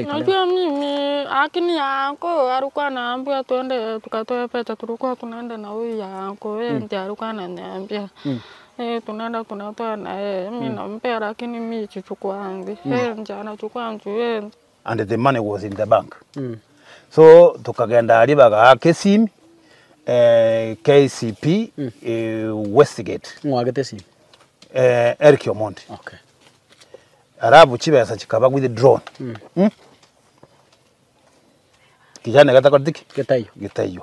Unajua mimi lakini yanko alikuwa anaambia twende tukatoe pesa, tulikuwa tunaenda na huyu yanko, yeye ndiye alikuwa ananiambia eh, tunaenda tunatoa na yeye, mimi nampea, lakini mimi sichukuangi, yeye ndiye anachukua juu yeye And the money was in the bank. So tokagenda aria bagaaka esimi eh, KCP eh, Westgate Ng'oagete esimi? eh, Eric Omondi. Okay. Alafu chibesa chikaba withdrawn. Mm. Kijana gatakoreti ki? Getaiyo. Getaiyo.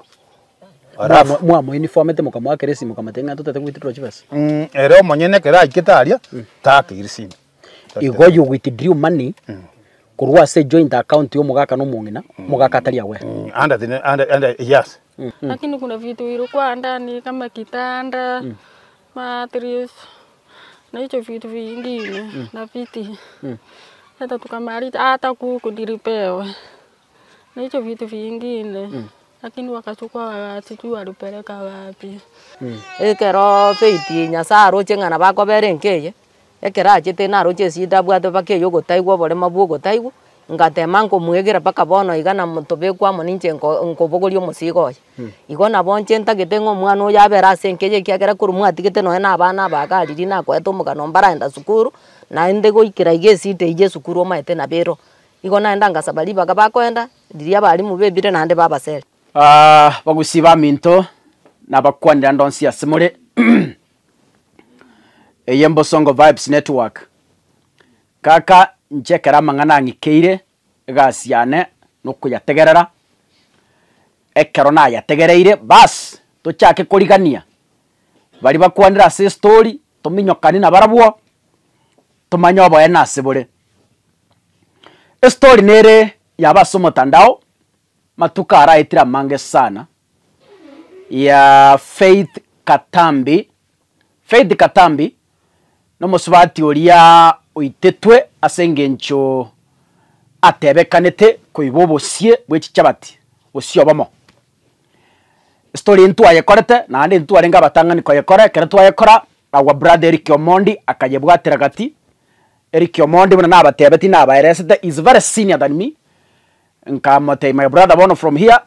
Alafu Mwamoinifomete mokamoakera esimi mokamotebia ng'a totete gwithdraw chibesa? Mm, ere omonyene ekero aikete aria takeire esimi. Igo you withdrew money korwa ase joint account ya omogaka na omong'ina, omogaka atari aware. Mm, under the, under, under, yes. Lakini kuna vitu ilikuwa ndani kama kitanda, mattress na hicho vitu vingine na viti. Hata tukamaliza hata kuku nilipewa na hicho vitu vingine lakini wakachukua, sijui walipeleka wapi. Ekero Faith Nyasaye aroche ng'a nabo akobera enka eye, ekero achete naroche esida abwate mpaka eye ogotaigwa oboremo bwa ogotaigwa, ngatema nkomoegera mpaka bono iga na tobekwa amo ninche nko nkobogoria omosigo oye. Igo nabo inche ntagete ng'a omwana oyo abere ase enka eye ekiagera korwa mwatigete nonye na abana aba iga riria nakoete omogano mbaraenda sukuru, naende goikera iga esida eywo ya esukuru omanyete nabo ero. Igo naenda ngasaba ribaga bakoenda, riria abalimu bebire naende babasere. Bagusi baminto, nabakwanera ande onsi ase more, eye Mbosongo Vibes Network. Kaka inche ekero amang'ana ang'ikeire, egasi yane nokoyategerera, ekero nayategereire baas, tochake korigania, baria bakwanire ase estori, tominyokanie nabarabwo, tomanye oboene ase bore. Estori nere yaba ase omotandao, matuko araetire amange sana, ya Faith Katambi. Faith Katambi, nomosubati oria oitetwe ase engencho atebekanete koiba obosie bwe chichabati, bosie obomo. Estory eye ntwayekorete, naende ntwarenge abatang'ani koyekora, ekero twayekora, our brother Eric Omondi akayebwatera gati, Eric Omondi buna nabatebetie nabaeresete is very senior than me, nkamotebia my brother bono from here,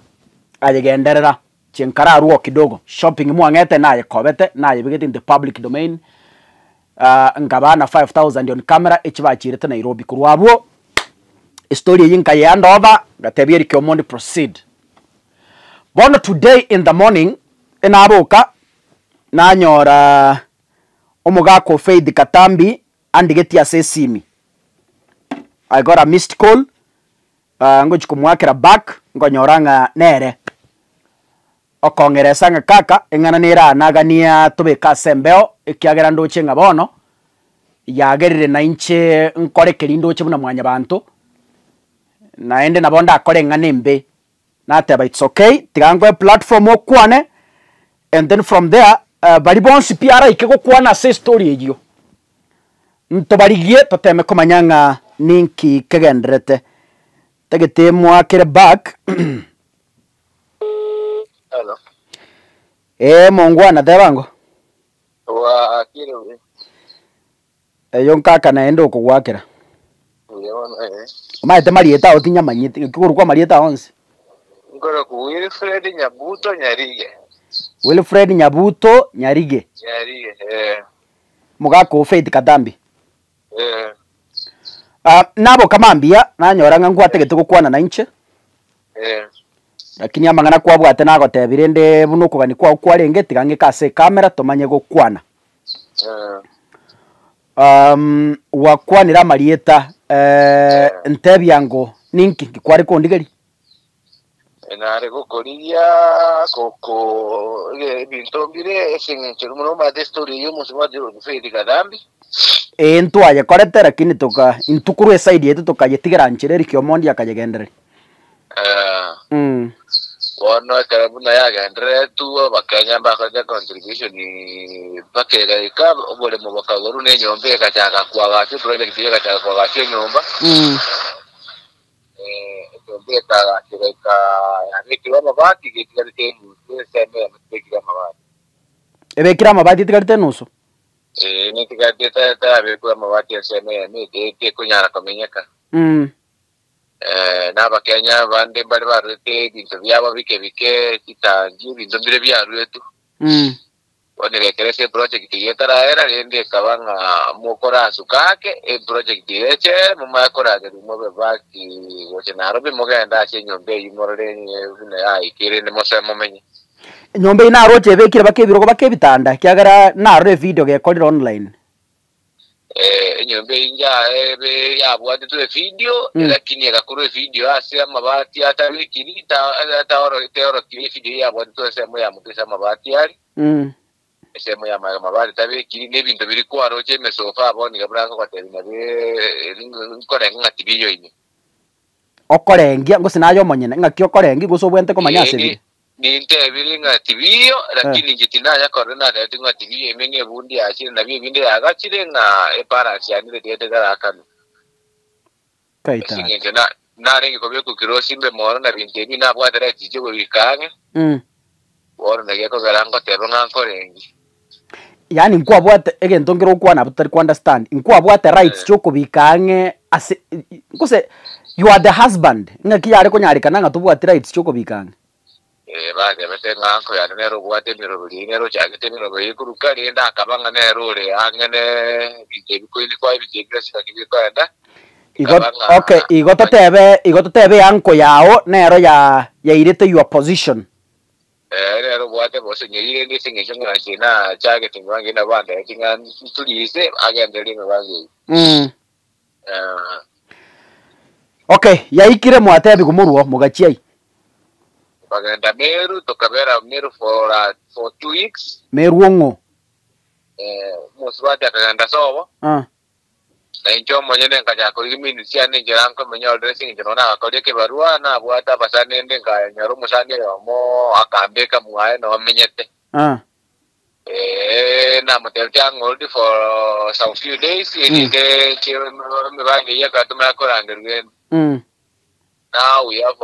aye genderera, inche nkararwe oo kidogo, shopping mwang'ete nayekobete, nayebegete in the public domain, nkabaa na 5000 on camera echi bachirete Nairobi. Korwa abwo, estory eyio nkaye hand over, ngatebia Eric Omondi proceed. Bono today in the morning, enaboka, nanyora omogaka o Faith Katambi andigetie ase esimi, I got a missed call, ngochia komoakera back, nkonyora ng'a nere, okong'eresa ng'a kaka, eng'ana nere aa nagania tobeke ase embeo, ekiagera ndoche ng'a bono, yagerire nainche nkore keria ndoche buna mwanyabanto, naende nabo ndakore eng'ana embe. Nateba it's okay, tiga nkoe platform okwane, and then from there baria bonsi pi araike gokwana ase estory eyio, ntobarigie toteme komanya ng'a ninki kegendererete. Ntagete moakere back Hello. Eeh mongwana teba ango. Bwakire buya. Eyo nkaka naende okogoakera. Buya bono eh. Omanyete marieta ao tinyamanyeti, naki okorokwa amarieta ao onsi? Nkorokwa Wilfred Nyabuto Nyarige. Wilfred Nyabuto Nyarige. Nyarige eh. Omogaka o Faith Katambi. Eh. Ah, naboka mambia, nanyora ng'a ngwatagete gokwana nainche. Eh. Lakini amang'ana kwabwate nagotebia rende buna okogania kwao kwarenge, tiga ng'ike ase ecamera tomanye gokwana. Gwakwanire amarieta, ntebia ango ninki nki kware kondigeria? Nare gokorigia goko ebinto mbire ase eng'encho buna omanyete estory eyio omosubati oyo Faith Kathambi. Ee ntwayekorete lakini toka intwe korwa eside yaito tokayetigera nchera Eric Omondi akayegendereria. Bono ekero buna yagendereretwe, Abakenya mbakorete contribution mpaka egaika oboremo bokagorwa na enyomba egachaka koagachwa, eproject eyio egachaka koagachwa enyomba. Enyomba ekaagachwa egaika yabekirwe amabati, getigarete enusu, ensemo eyemo tebekire amabati. Ebekire amabati etigarete enusu? Ee, netigarete etarabekwa amabati ensemo eyemo, ete- tekonyara komenyeka. Na abakenya bande mbare barwete ebinto biabo bike bike, chitangi, ebinto mbire biarwetwe. Bono egekera ase eproject eyio etaraera, rende ekaba ng'a mokorasuka ake, eproject eyio echere, momanye koragerwa mobe back gocha Nairobi mogende ase enyomba eyio morore buna yaikire rende mosoe momenye. Enyomba eyio naroche ebekire baka ebirogo baka ebitanda, ekiagera narora evideo gekorire online. Enyomba eyio njaye ebe yabwatetwe evidio, lakini egakorwa evidio ase amabati atabekiri, ta- taoro- teorokiri evidio eyio yabwatetwe ensemo ya motwe ase amabati aria, ensemo ya magega amabati tabekiri, na ebinto biria kwaroche emesofa abwo nigo buna nkogotebia nabi nkorenga ng'a tibiyo ime. Okorengia, gose naye omonyene, ng'aki okorengia gose obwenerete komanya ase bire? Nintebire ng'a tibiyo, lakini inche tinanya korora natebetigwe ng'a tibiyo ime ng'a ebundi yachire nabio ebinde yagachire ng'a ebalance yane etigete etarakanwa. Kai Ase tata. eng'encho na narenge kobekwa kirosi mbe mono na binto ebi nabwate rights chi'ogoika ang'e, bono naki ekogera ngoteba ng'a nkorenge. Yaani nkwabwate egento nkere okwana abwo totari ko understand, nkwabwate rights chiokobika ang'e ase gose you are the husband, ng'aki yare konyarekana ng'a tobwati rights chiokobika ang'e? Eh, batebete ng'a uncle yane nere obwate emeroberi eyio, nere ochagete emeroberi eyio korwa kare, rende akaba ng'a nere ore ang'e ne ebinto ebi koini kwa ebinto ebi bionsi naki bikoenda. Igo Ekaba ng'a okay, igo totebe igo totebe euncle yao nero ya yairete your position. Ee, nere obwate bose nyeri rende ase engencho ng'a inche nachagete emibango eyio nabo bantebetie ng'a nturise agendererie emibango eyio. Eh. Okay, yaikire mwatebigwa morwo mogachia ai? Tokagenda Meru, tokabera Meru for for 2 weeks. Meru ong'o? Eh, omosubati akagenda sobo. Na inche omonyene nkachaka korigia eminto chiane enchera nkomenya ororo ase engencho nonya nagakoria ekebarua, nabwate abasani rende nkanyora omosani oyomo akambeka mwaye noo menyete. Ee, namotebetie ang'orodi for some few days, erinde nche emebango eyio ekatuma yakorangerwa ende. Now we have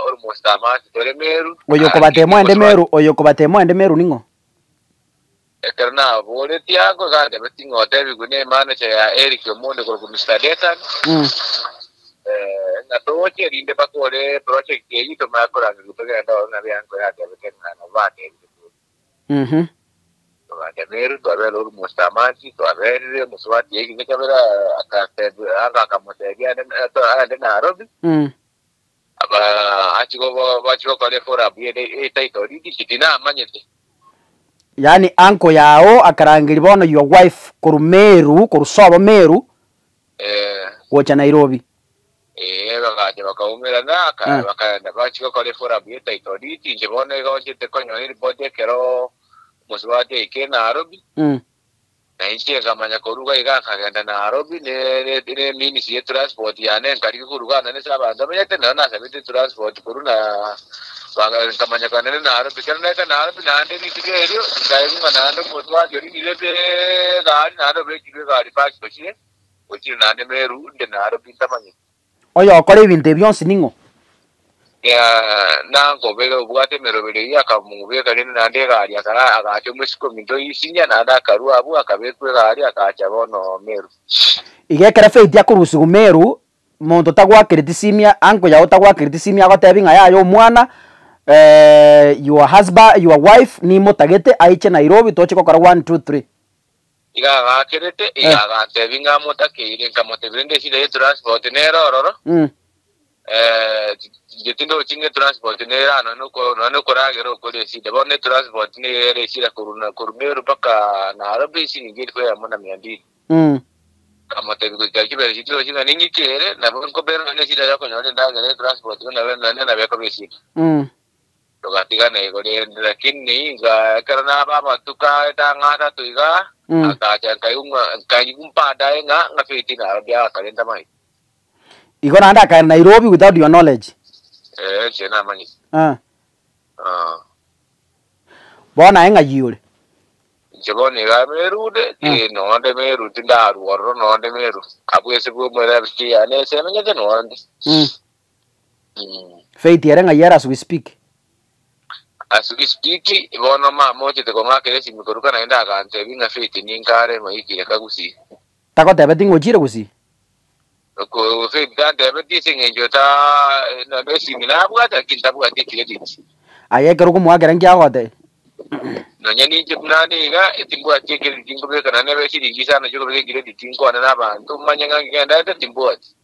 almost a month tore Meru. Oyo okobatebia moende Meru, oyo okobatebia moende Meru ning'o? Ekero naboretie agwo, igantebetie ng'a otebigwe ne manager ya Eric Omondi okorokwa Mister Dethan, ng'a toche erinde bakore project eyio tomanye korangeria togende ororo nabo eango yatebete ng'a nabo batebire toche. Togachia Meru twabera almost a month, twaberire omosubati yaikire kabere akatebi anga akamotebia aende aende Nairobi, aba achie gobo bachie gokora eforum ye ye title deed inche tinamanyete. Yaani uncle yao akarangeria bono your wife korwa Meru, korwa sobo Meru, Eh. gocha Nairobi. Ee, bagacha bakaumerana, aka- bakaenda bachia gokora eforum ye title deed, inche bono igo nchete konyora eripoti ekero omosubati aikire Nairobi. Na inche nkamanya koruga iga nkagenda Nairobi ne ne ne means ye transport yane nkarigia koruga ang'e nase abanto bamenyete nero nasabete transport korwa na baga nkamanya kogenda ne Nairobi. Ekero naika Nairobi naende rituko erio, nkaigwa ng'a naende omosubati oria nirete egari naende obekirwe egari back gochire gochire naende Meru inde Nairobi ntamanyeti. Oyokora ebinto ebi bionsi ning'o? Nankobere obwate emeroberi eyio, akamobeka rende naende egari, agacha omosike ominto oisinya, naende akarua abwo, akabekwa egari, agacha bono Meru. Igo ekero Faith akorusigwa Meru, monto tagwakereti simia, uncle yao tagwakereti simia agotebi ng'a yaya omwana your husband, your wife nimotagete aiche Nairobi toche gokora one, two, three. Iga agaakerete, iga agantebia ng'a amotakeire, nkamotebia rende esida ye transport nere ororo, inche tindochi ng'a etransport nere aa nonye noko nonye nokoragera okore esida, bono etransport nigo ere esida korwa na korwa Meru mpaka Nairobi eshiringi elfu eyemo na mia mbili. Nkamotebia goika chibesa echi tindochi ng'a ning'ikere, nabo nkobera nonye esida ya okonyora endagera etransport nabo nonye nabo ekoba esida. Togatigana igo rende, lakini inga ekero naba amatuko aete ang'e atato iga, akacha nkaigwa ng'a nkaigwa mpadae ng'a ng'a Faith Nairobi agakare ntamaeti. Igo naende akaenda Nairobi without your knowledge? Ee, inche namanyete. Ah. Bono aye ng'ai ore? Inche bono iga Merude, nonde Meru tindarwa ororo nonde Meru. Abwo ase bw'omoerabisi yane ase emenyete nonde. Faith ere ng'ai ere as we speak? As we speak, bono mama ochete kong'akera esimi koruka naende agantebia ng'a Faith ninkare ng'oikire Kagusii. Tagotebeti ng'a ochire Gusii? Ko Faith tantebetie ase eng'encho ta naende esimi nabwate lakini ntabwati ecredit. Aye ekero okomoakera nki agotebia? Nonya ninche buna ande iga, timbwati ecredit nkobeka naende nebe chiringi isano chiokobeka ecredit nkwane na abanto manye ng'a ngendete timbwati.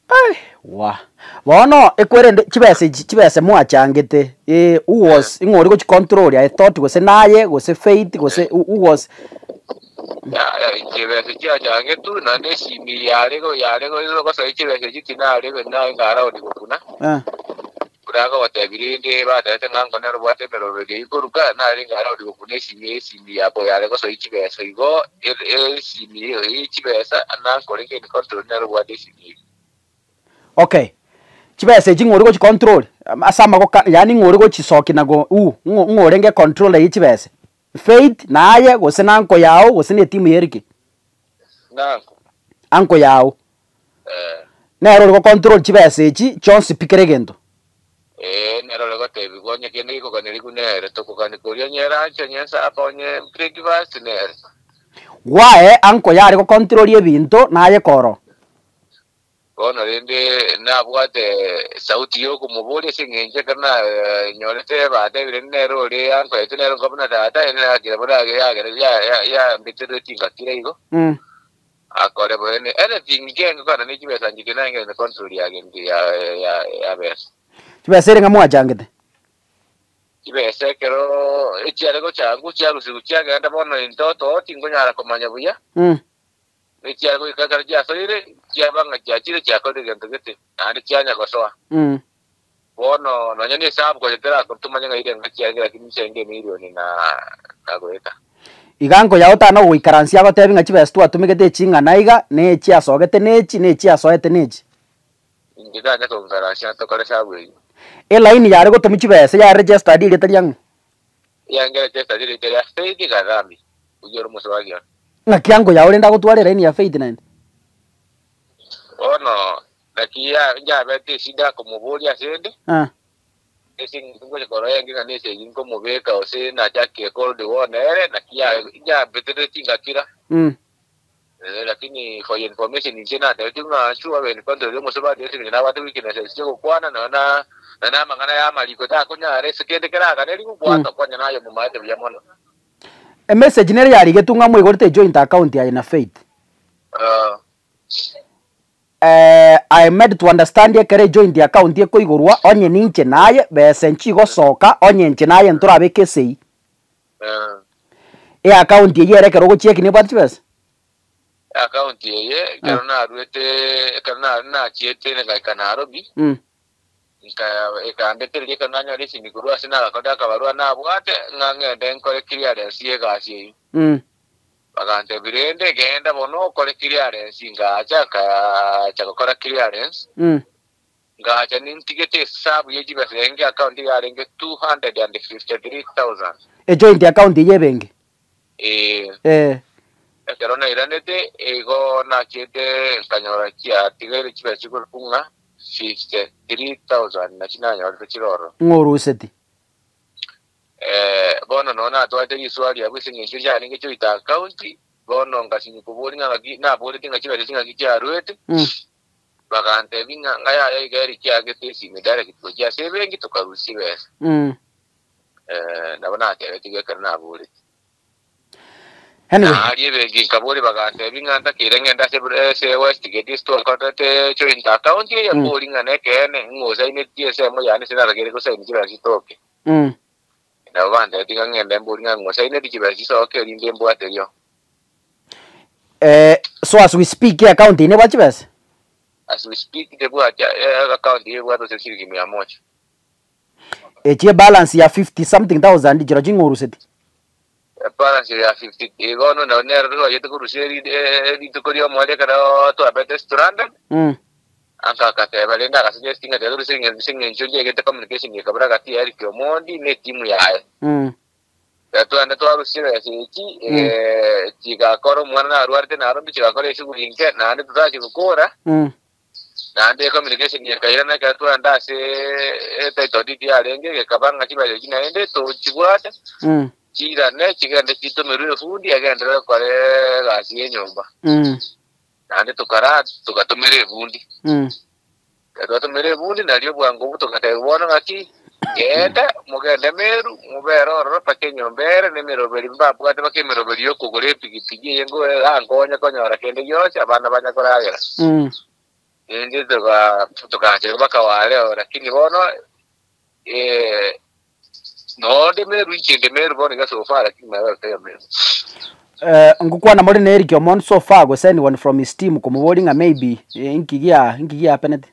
Ai, wa. Bono ekwerende chibesa echi chibesa mwachangete eh, who was ing'o oria gochicontrol I thought gose naye gose Faith gose who who was Yaya chibesa chiachangetwe naende esimi yare go yare go gosoa chibesa echi tinare naye allowed gokuna. Eh. Buna agogotebi rende batebete ng'a nko nere obwate emeroberi eyio koruka, narenge allowed gokuna esimi esimi yabo yare gosoa chibesa igo esimi ye chibesa nankorenge in control nere obwate esimi eyio. Okay, chibesa echi ng'o ore gochicontrol ase amagoko yaani ng'o ore gochisokia na go who ng'o ng'o orenge controller ye chibesa? Faith naye gose na uncle yao gose na etimu ya Eric? Na uncle. Uncle yao. Eh. Nere ore gocontrol chibesa echi chionsi pi kera egento? Ee, nere ore gotebigwa onye kende gekoganerigwa nere, tokogania koria onye lunch, onye supper, onye breakfast nere. Gwaye uncle yare gocontrol ebinto naye koro? Bono rende nabwate sauti y'okomoboria ase engencho ekero nanyorete batebire nere ore ankoete nere nkoba buna tata, ere nagakira buna yambeterire chingakira igo, akore boene anything kenge kona ne chibesa nchike nangere ne control ya gento ya ya ya besa. Chibesa ere ng'a mwachangete? Chibesa ekero echiare gochangwa chiarusigwa chiagenda bono into too tinkonyara komanya buya. Echiare goika ekero chiasoire, chiaba ng'a chiachire chiakorire egento gete, naende chianya gosoa. Bono nonya nesabu konya terakora tomanye ng'a ire ng'a chiarenge lakini chiarenge emilioni na na goeta. Iga nkoyao tana gogoikaransia agotebi ng'a chibesa twatumegete echi ng'ana iga, na echi asogete nechi, na echi asoete nechi. Inche tanya kogoikaransia tokore esabu eyio. Elaini yare gotomwa chibesa ya registered erieta riang'o? Ekiagera registered erieta ria Faith Gathambi, oyio ore omosubati one. Ng'aki ango yao rende agotwara elaini ya Faith naende? Bono naki yabete eshida komoboria asende, Ah. ase eng'encho ngocha korora enge ng'a nesegi nkomobeka gose nachakire cold war nere, naki yambeterete chingakira. Lakini for your information inche natebetigwe ng'a sure abe in control y'omosubati ase eng'encho nabwate weaknesses chi'ogokwana nonya na nonya na amang'ana y'amariko takonyara ase kende keraganerigwe bwata konya naye omomaete buya mono. Emessage nere yarigetwe ng'a moigorete ejoint account aye na Faith. I am made to understand ekero ejoint account ekoigorwa onye ninche naye besa nchigosoka onye inche naye ntorabeke esei. Eaccount eyio ere ekero ogocheki nebwate chibesa? Eaccount eye ekero naruete ekero nachiete ngaika Nairobi. Ekambetereria ekero nanyora esimi korwa ase nagakorire akabarua nabwate, ng'a ngende nkore clearance y'egasi eyio. Bagantebia, Rende genda bono okore clearance. Ngacha, nkacha gokora clearance. Ngacha nintigete esabu ye chibesa yarenge account yarenge 253,000. Ejoint account eyio ebenki? Ee. Ee. Ekero nairanete, igo nachiete nkanyora chiatigaire chibesa chikorokwa ng'a 53,000 nachi nanyorete chire ororo. Ng'o oruseti? Eh, bono nonya natwarete riswali abwo ase eng'encho chiarenge joint account, bono ngasinywa koboria ng'a ng'aki naboreti ng'a chibesa echi ng'aki chiaruete, bagantebia ng'a ng'a yaya iga eri chiagete esimi direct gochia ase ebenki tokarusia chibesa. Eh, nabo natebetigwe ekero naboreti. Anyway. Na aria ebenki nkaboria bagantebia ng'a ntakeire ng'ende ase ase Westgate ase twakorete joint account eye mbori ng'a nekeene ng'a osainetie ensemo yane ase natakeire gosaini chibesa chitoke. Nabo bantebetie ng'a ng'ende mbori ng'a ng'osainetie chibesa chisoke erinde mbwate rio. Eh, so as we speak account eye nebwate chibesa? As we speak tebwati account eye ebwate ase shilingi mia moja. Echi ebalance ya 50 something thousand chirochio ing'o oruseti? Ebalance ya 50 eh, bono nao nero twachete korusia eri- eh, rituko ri'omoerio ekero twabete stranded, anka agateba rende agasuggest ng'a tiga torusie eng'encho ase eng'encho ndiegete communication ekabora gati ya Eric Omondi na etimu yaye. Ekero twagenda twarusia ebesa echi, chigakora omwana narwarete Nairobi chigakora eshughuli inke naende totachi gokora. Naende communication ekairana ekero twaenda ase etitle deed yarenge, gekaba ng'a chibesa echi naende tochibwate, chiirane chigende chitomerwe efundi agenderere gokora egasi y'enyomba. Naende tokara togatomera ebundi. Ekero twatomera ebundi nario obwango obwo togatebia bono ng'aki, genda mogende Meru mobere ororo mpaka enyomba ere na emeroberi mbabwate mpaka emeroberi y'okogora epigipigi eye ngo erankonye konyora kende gionsi abana banya koragera. Rende toga togacha mpaka wareo lakini bono nonde Meru inche inde Meru bono iga so far lakini my wife taiyo Meru. Ngokwana more na Eric Omondi so far gose anyone from his team komoboria ng'a maybe inki gia inki giapenete?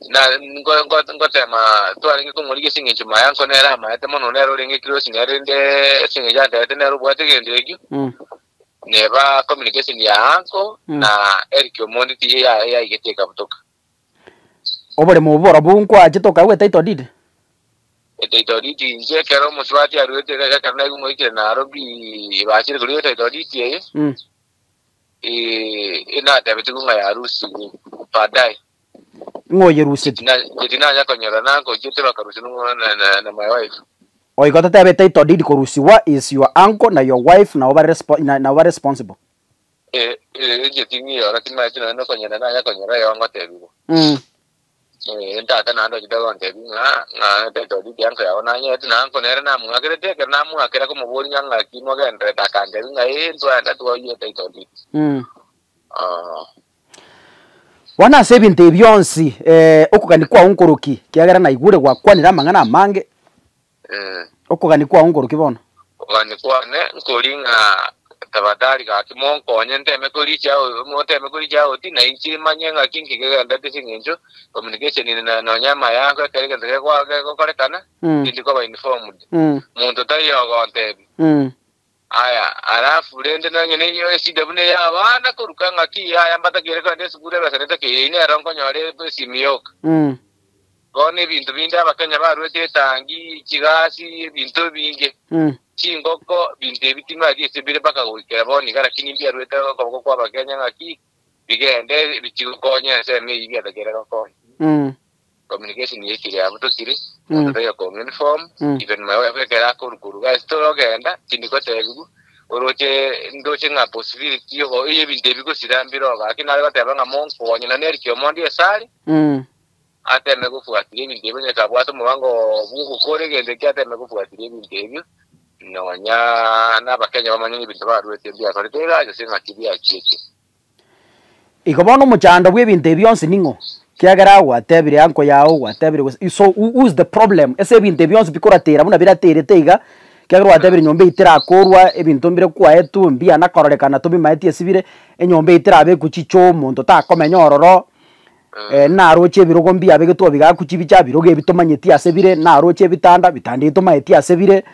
Na ngo- ngo- ngotema twarenge komorigia ase eng'encho maya nko nere amaete mono nere orenge close nere rende ase eng'encho antebetie nere obwate egento ekio neba communication ya uncle na Eric Omondi tiga ya- yaigete ekabutoka. Oboremo obwo borobwo nkwachete okaegwa etitle deed? Etitle deed inche ekero omosubati aruete iga ekero naigwa ngoikire Nairobi bachire korigia etitle deed eye, inatebetigwe ng'a yarusigwe baadaye. Ng'o oyeruseti? Inche tinanya konyora nankochete bakarusia na na my wife. Oigo totebe etitle deed korusigwa is your uncle na your wife nabo bare nabo bare responsible. Eh, eh, inche ting'iyora, timaeti nonya nokonyora nanya konyora eyo ngotebigwa. Eh, tata naende ochete gontebia ng'a ng'a title deed uncle yao nanyete, na uncle nere namong'akerete, ekero namong'akera komoboria ng'a ng'aki mogendererete akantebia ng'a ee ntwaenda twoyie title deed. Ah. Bono ase ebinto ebi bionsi, okogania kwao nkoroki? Ekiagera naigure gwakwanire amang'ana amange. Okogania kwao nkoroki bono? Okogania kwane nkori ng'a tafadhali gaki monkonye nteme ko-reach out, moteme ko-reach out na inche manye ng'aki inki kegenderete ase eng'encho communication ere na nonya amayango ekero egento gekwa kegokorekana, tindi koba informed. Monto taiyo ogontebia. Aya, alafu rende nonye neyio eshida buna eya abana koruka ng'aki yaya mbatakeire kogenda esukuru ebesa netakeire eyio nero nkonyora esimi yoka. Bono ebinto binde abakenya baruete etangi, chigasi, ebinto ebinge, chingoko, binto ebi timanyeti ase bire mpaka goikera bono iga lakini mbiaruete okoboko kwa abakenya ng'aki bigende bichigokonya ensemo eyio biatakeire gokonya. Communication yaikire abwo tokire, omonto taiyo kong'a uniform, even my wife ekero akorukoruga ase torogenda, tindi gotebigwa, oroche ndoche ng'a possibility yogo eyebinto ebi gosira mbire oo gaki nare goteba ng'a monkonye na nere ki omondi esare, ateme gofuatiria ebinto ebio onye kabwate omobango bwa ogokora egento ekio ateme gofuatiria ebinto ebio, nonya na abakenya bamanye ng'a ebinto baruete mbiakorete iga gose ng'aki biachiete. Igo bono omochando bw'ebinto ebi bionsi ning'o? Kiagera gwatebire uncle yao, gwatebire gose so who who is the problem ase ebinto ebi bionsi bikoratera buna biraterete iga, kiagera gwatebire nyomba eyio terakorwa, ebinto mbire kwaetwe, mbiana kororekana tobimaeti ase bire, enyomba eyio terabekwe chichoo, omonto takomenya ororo, naroche ebirogo mbiabegetwe obigaku chibicha, birogo ebi tomanyeti ase bire, naroche ebitanda, bitanda ebi tomaeti ase bire.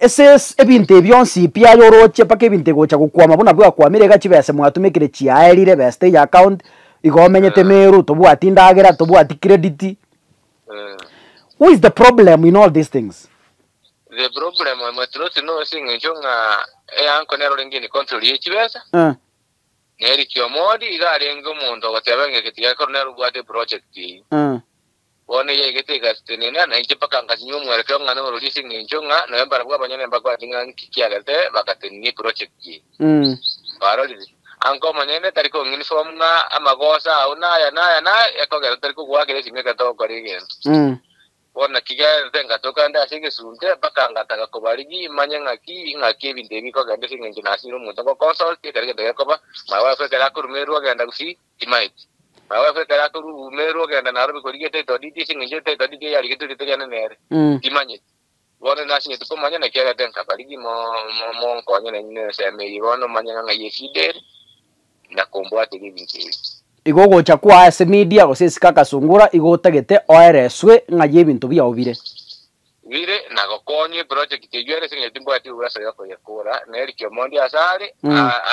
Ase ebinto ebi bionsi pi aye oroche mpaka ebinto egocha gokwama buna bwakwamire iga chibesa mwatumekire chiaerire besa teiyo account, igo omenyete meru tobwati ndagera tobwati credit. Who is the problem in all these things? The problem I might not know ase eng'encho ng'a eanko nero orenge in control ye chibesa, na Eric Omodi iga arenge omonto ogoteba ng'a eke tiga gekorwe nere obwate eproject eyio. Bono eyaigete egatenena, na inche mpaka ngasinywa omwerekeo ng'a norori ase engencho ng'a nonya mbarabwo abanyene mbabwati ng'a nki kiagerete bagatenenia eproject eye. Kwarorire? Anka omonyene tari kong'inform ng'a amagoso ao naya naya naya ekogera tari kogoakera esimi ekero togokora egento. Bono naki gerete ngatoka nde ase egesunte mpaka ngataka kobarigia manye ng'aki ng'aki ebinto ebi bikogenda ase engencho nasinyire omonto ngoconsult ekero egento gekoba, my wife ekero akorumerwa ogenda gusii Timaeti. Naye ekero akorumerwa ogenda Nairobi korigia etitle deed ase eng'encho etitle deed eye yarigetwe erieta riane nere. Timanyeti. Bono nasinyeti komanya naki agete nkabarigi monkonye nainwe nensemo eyio bono manye ng'a ng'ai eshida ere na kombwateria ebinto ebi. Igo ogocha kwaa ase media gose isiko akasungura igo otagete oereswe ng'ai ebinto biao bire. Bire na gokonywa eproject eyio ere ase eng'encho timbwati oburasa yokoyekora, na Eric Omondi ase are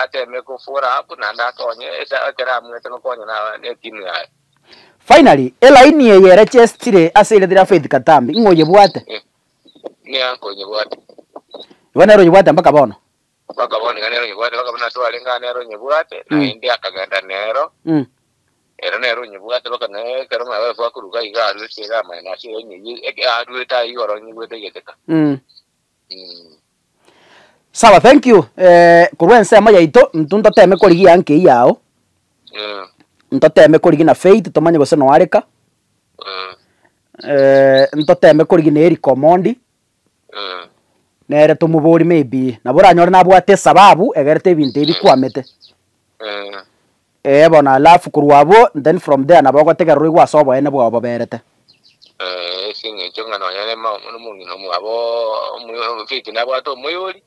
ateme ko follow up naende akonye ase ekero amuete gokonya na ne etimu yaye. Finally, elaini eye ere chestire ase erieta ria Faith Katambi, ng'o oyebwate? Nigo nkonyebwate. Igo nere oyebwate mpaka bono? Mpaka bono iga nere onyebwate, mpaka buna twarenge aa nere onyebwate, naende akagenda nero. Ere nere onyebwate mpaka na ekero ng'a abe akoruga iga aruete iga amanyene ase onye eke aruete aye igoro onyebwate egeteka. Sawa thank you korwa ensemo yaito intwe ntoteme korigia anke eyio yao, ntoteme korigia na Faith tomanye gose noareka, ntoteme korigia na Eric Omondi, nere tomoborie maybe nabo oranyore nabwate esababu egerete ebinto ebi bikwamete. Ee bono alafu korwa abwo then from there nabo ogotegerera oigwe ase oboene bwao boberete. Eh, ase eng'encho ng'a nonya nema- nomong'ina omwabo omoyo- Faith nabwate omoyori,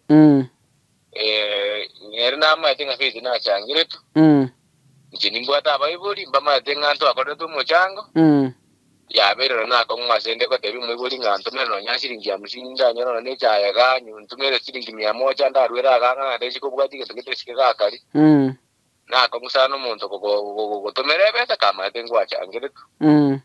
eh, nere namaete ng'a Faith nachangeretwe, inche nimbwate abaibori, mbamaete ng'a ntwakorerete omochango, yabeire nonya nakong'u ase nde gotebia omoibori ng'a ntomere nonya shilingi hamsini ndanyore nonya na echae iga nywe ntomere shilingi mia moja ndarwere iga ng'a nde chikobwatia egento gete gose gegakari. Nakong'u sana omonto gogotomera ebesa kamaete ngwachangeretwe.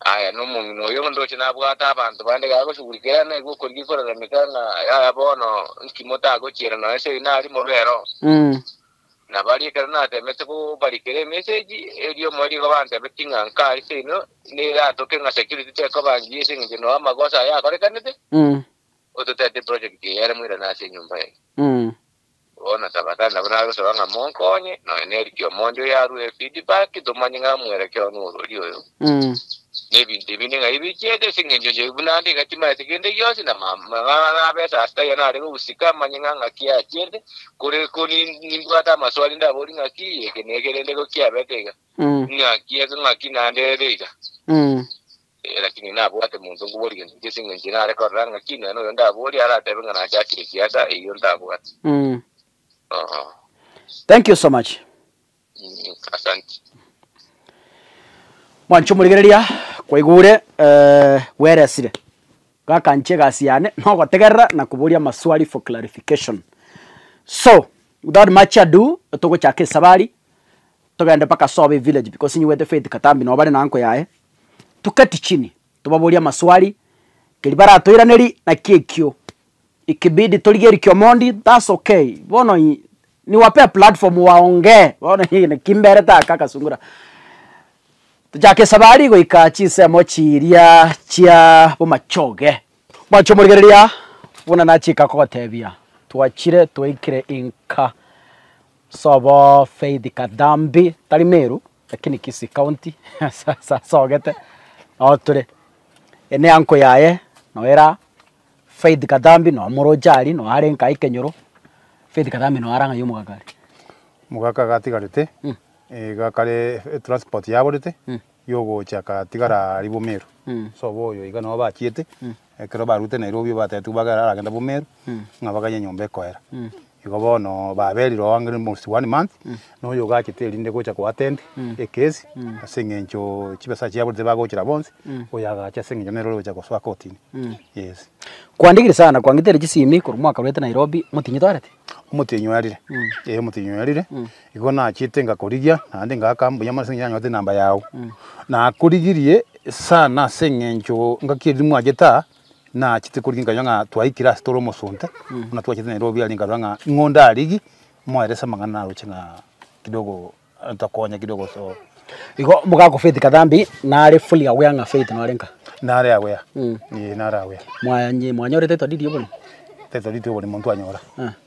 Aya nomong'ina oyo ndoche nabwate abanto bande gagoshughulikera naigwe okorigia korarameka ng'a yaya bono nki motagochiera nonya ase erina aria mobere oo. Na baria ekero natemete kobarikera emessage erio omoerio igo bantebetie ng'a nkaria seino neratoke ng'a security tekoba ngiya ase eng'encho noo amagoso aya akorekanete, ototete eproject eye ere moirane ase enyomba yaino. Bono tafadhali nabo nagosaba ng'a monkonye, nonya nerikia omonto oyo arue feedback, tomanye ng'a omwerekeo norori oyo. Na ebinto ebi ning'ai bichiete ase eng'encho inche buna ande iga timaeti kende gionsi, na mang'ana nabesa ase taiyo nare gogusika manye ng'a ng'aki achiete, kore ko nimbwate amaswali ndaborie ng'aki eke na eke rende ko kiabete iga, ng'aki eke ng'aki naende ere iga. Lakini nabwate monto nkoboria gento ki ase engencho nare korora ng'a ki nonya noyo ndaborie aratebe ng'a nachakire siasa eyio ntabwate. Oo. Thank you so much. Asante. Mwanche omorigereria kwaigure bweresire gakanchia egasi yane nogotegerera na koboria amaswali for clarification. So without much ado togochaka esabari togende mpaka sobo evillage because ninyigwete Faith Katambi nabo bare na uncle yaye, tuketi chini tobaborie amaswali, keria baratoiranerie naki ekio, ikibidi torigerie Omondi that's okay, bono niwapee platform waongee bono naki mberete aka akasungura. Tochake esabari goika chinsemo chiria chia bomachoge. Mwanche omorigereria buna nachika kogotebia, twachire twaikire inka. Sobo Faith Kathambi, tari Meru, lakini Kisii County, ase asogete, noo tore. Eye ne uncle yaye, noyo era Faith Kathambi, noo moroche aria, noo are nka ekenyoro, Faith Kathambi noo are ng'ai omogaka are? Omogaka iga atigarete, iga kare etransport yaborete, yogocha akatigara aria Bomeru. Sobo oyo iga noo bachiete, ekero barute Nairobi batebitigwe bagere aragende Bomeru, ng'a baganye enyomba ekoera. Igo bono baberire oo ang'e almost one month, na oyo ogachete erinde gocha ko attend ekesi, ase eng'encho chibesa chiaborete bagochera bonsi, oyo agacha ase eng'encho nere ore gocha gosoa kotini, yes. Kwandigire sana kwang'iteire chisimi korwa mwaka rwete Nairobi, motinyi twarete? Omotienyi oerire, eh omotienyi oerire, igo nachete ngakorigia, naende ngaaka mbuya mono ase eng'encho nanyorete enamba yago. Nakorigirie sana ase eng'encho ngaki eria mwachete aa, nachete korigia nkanyora ng'a twaikire ase tore omosunte, buna twachete Nairobi aria nkarora ng'a ng'o ndarigie, moerese amang'ana naroche ng'a kidogo ntokonye kidogo so. Igo omogaka o Faith Kathambi nare fully aware ng'a Faith nore nka? Nare aware, eh nare aware. Mwanye mwanyorete title deed ya oboremo? Title deed ya oboremo ntwanyora,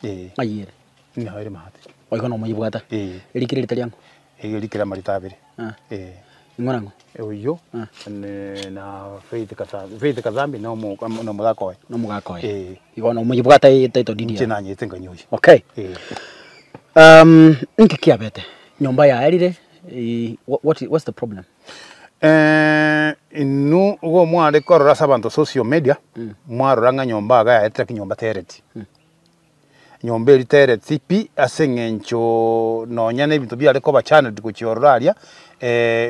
eh. Ng'ai ere? Nigo ere maate. Oh igo nomoyebwata? Eh. Erikire ritari ang'o? Erikire amarita abere, eh. Ing'o na ng'o? Oyio na Faith Kathambi, Faith Kathambi na omo na omogaka oye. Na omogaka oye. Eh. Igo nomoyebwata title deed Inche nanyete nkanywa oyio. Okay. Eh. Inki kiabete? Nyomba yaerire, what what's the problem? Inwe igo mware korora ase abanto social media, mwarora ng'a nyomba iga yaetire lakini nyomba tereti. Nyomba eria tereti pi ase eng'encho nonya na ebinto biare koba channeled gochia ororo aria,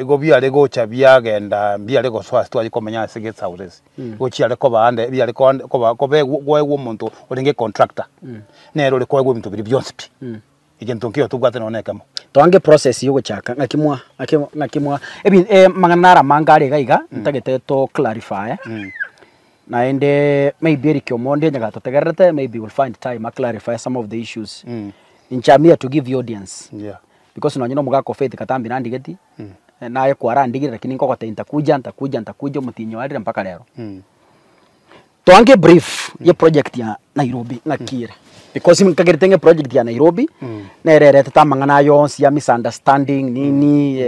igo biare gocha biagenda mbiare gosoa ase twachia komenya ase guest houses. Igo chiare koba ande biare koande koba kobegwa koegwa omonto orenge contractor, nere ore koegwa ebinto biria bionsi pi. Egento nkeiyo tobwate nonya na ekemo. Toange process ya ogochaka ng'aki mwa ng'aki ng'aki mwa ebi amang'ana naro amange are iga iga, ntagete to clarify, naende maybe Eric Omondi onye gatotegererete maybe will find time a clarify some of the issues. Inche am here to give you audience, Yeah. because nonye na omogaka o Faith Katambi nandigeti, naye kwarandigire lakini nkogotebia ntakuja ntakuja ntakuja omotinyi oarire mpaka rero. Toange brief ya project ya Nairobi ng'aki ere. Because nkagerete ng'a eproject ya Nairobi, nere eretete amang'ana aya onsi ya misunderstanding nini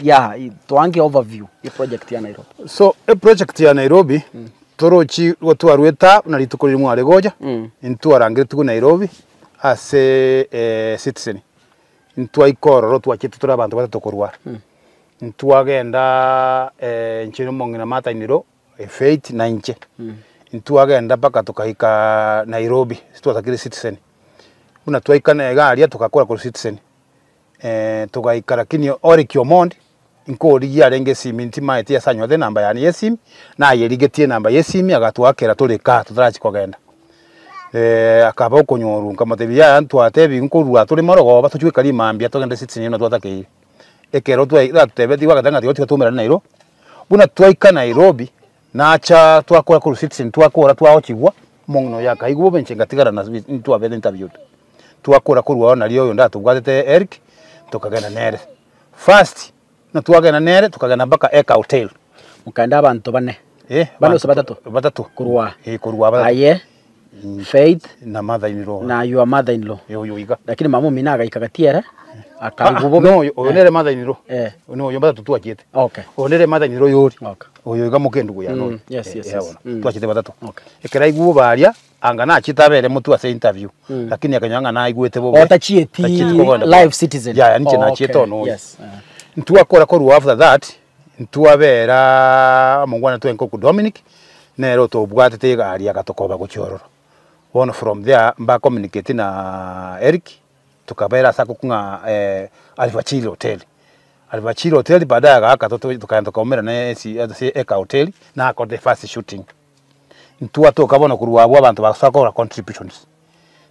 yeah toange overview ya eproject ya Nairobi. So eproject ya Nairobi, torochi igo twarwete aa buna rituko riria mware gocha, intwarangeretigwe Nairobi ase Citizen. Ntwaika ororo twachete tore abanto batato korwa aa. Ntwagenda inche na omong'ina Martha Iniro, Faith na inche. Ntwagenda mpaka tokaika Nairobi, ase twasakire Citizen. Buna twaika iga aria togakora korwa Citizen, togaika lakini Eric Omondi nkorigia arenge esimi ntimaeti ase anyorete enamba yane ya esimi, nayerigetie enamba ya esimi agatwakera tore kaa totarachia kogenda. Akaba okonyorwa nkamotebia yaya ntwatebiwu nkorwa tore morogoba tochie goika rimambia togende Citizen buna twatakeire. Ekero twai atutebetie agateba ng'a tiga tiga toumerane Nairobi, buna twaika Nairobi, nacha twakora korwa Citizen twakora twagochigwa, omong'ina oyo akaigwa bobe inche ngatigara na ntwabete interviewed. Twakora korwa oo nario oyonde atobwatete Eric, tokagenda nere. First, buna twagenda nere tokagenda mpaka Eka Hotel. Mokaenda abanto bane, Eh, bane gose batato? Batato. Korwa aa? Eh, korwa aa batato. Aye, Faith, Na mother in law. na your mother in law. Eh, oyo iga. Lakini mama omino agaika gati ere, Ah, akaigwa bobe. no, oyo oyo nere mother in law. Eh. No, oyo batato twachiete. Okay. Oyo nere mother in law oyori. Okay. Oyo iga moka endugu yane oyo. Mm, yes, Eh, yes, eh, yes. bono. Mm. Twachiete batato. Okay. Ekero aigwa bobe aria, anga nachiete abere motwe ase interview. Lakini akanyora ng'a naigwete bobe. Otachieti Tachieti kogenda live citizen. Yaya, ninche nachiete Okay, ono oyo. yes. Eh. Ntwakora korwa after that, ntwabera omongwana twenka okwo Dominic, nere otobwatete egari agatokoba gochia ororo. Bono from there mba communicate na Eric, tokabera ase agokwa ng'a Alfajiri Hotel. Alfajiri Hotel baadaye agaaka toto tokagenda tokaumerana ase ase Eka Hotel, nakorete first shooting. Ntwatoka bono korwa abwo abanto bagosoa kogora contributions,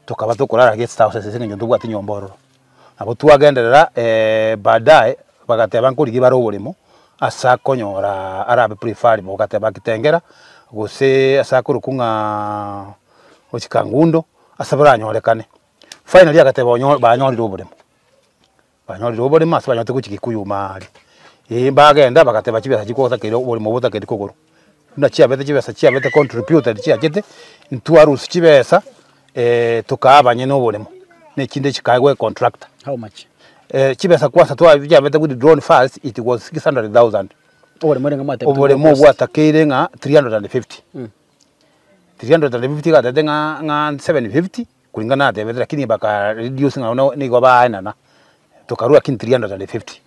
tokaba tokorara guest house ase eng'encho ntobwati nyomba ororo. Nabo twagenderera baadaye bagateba nkorigia bare oboremo, ase akonyora arabe preferable, bagateba Kitengela, gose ase akorokwa ng'a gochia Kangundo, ase baranyorekane. Finally agateba onyo banyorire oboremo, banyorire oboremo ase banyorete gochia Kikuyu maaria. Eh bagenda bagateba chibesa chikotakeire oboremo botakeire kogorwa, buna chiabete chibesa chiabete contributed chiachete, ntwarusia chibesa tokaa abanyene oboremo, na echinde chikaegwa econtractor. How much? Chibesa kwanza twa chiabete withdrawn first it was 600,000. Oboremo orenge mwatebete Oboremo cost. bwatakeire ng'a 350. 350 iga atebete ng'a ng'a 750 kulingana natebete lakini baka reduce ng'a bono nigo baenana, tokarua lakini 350.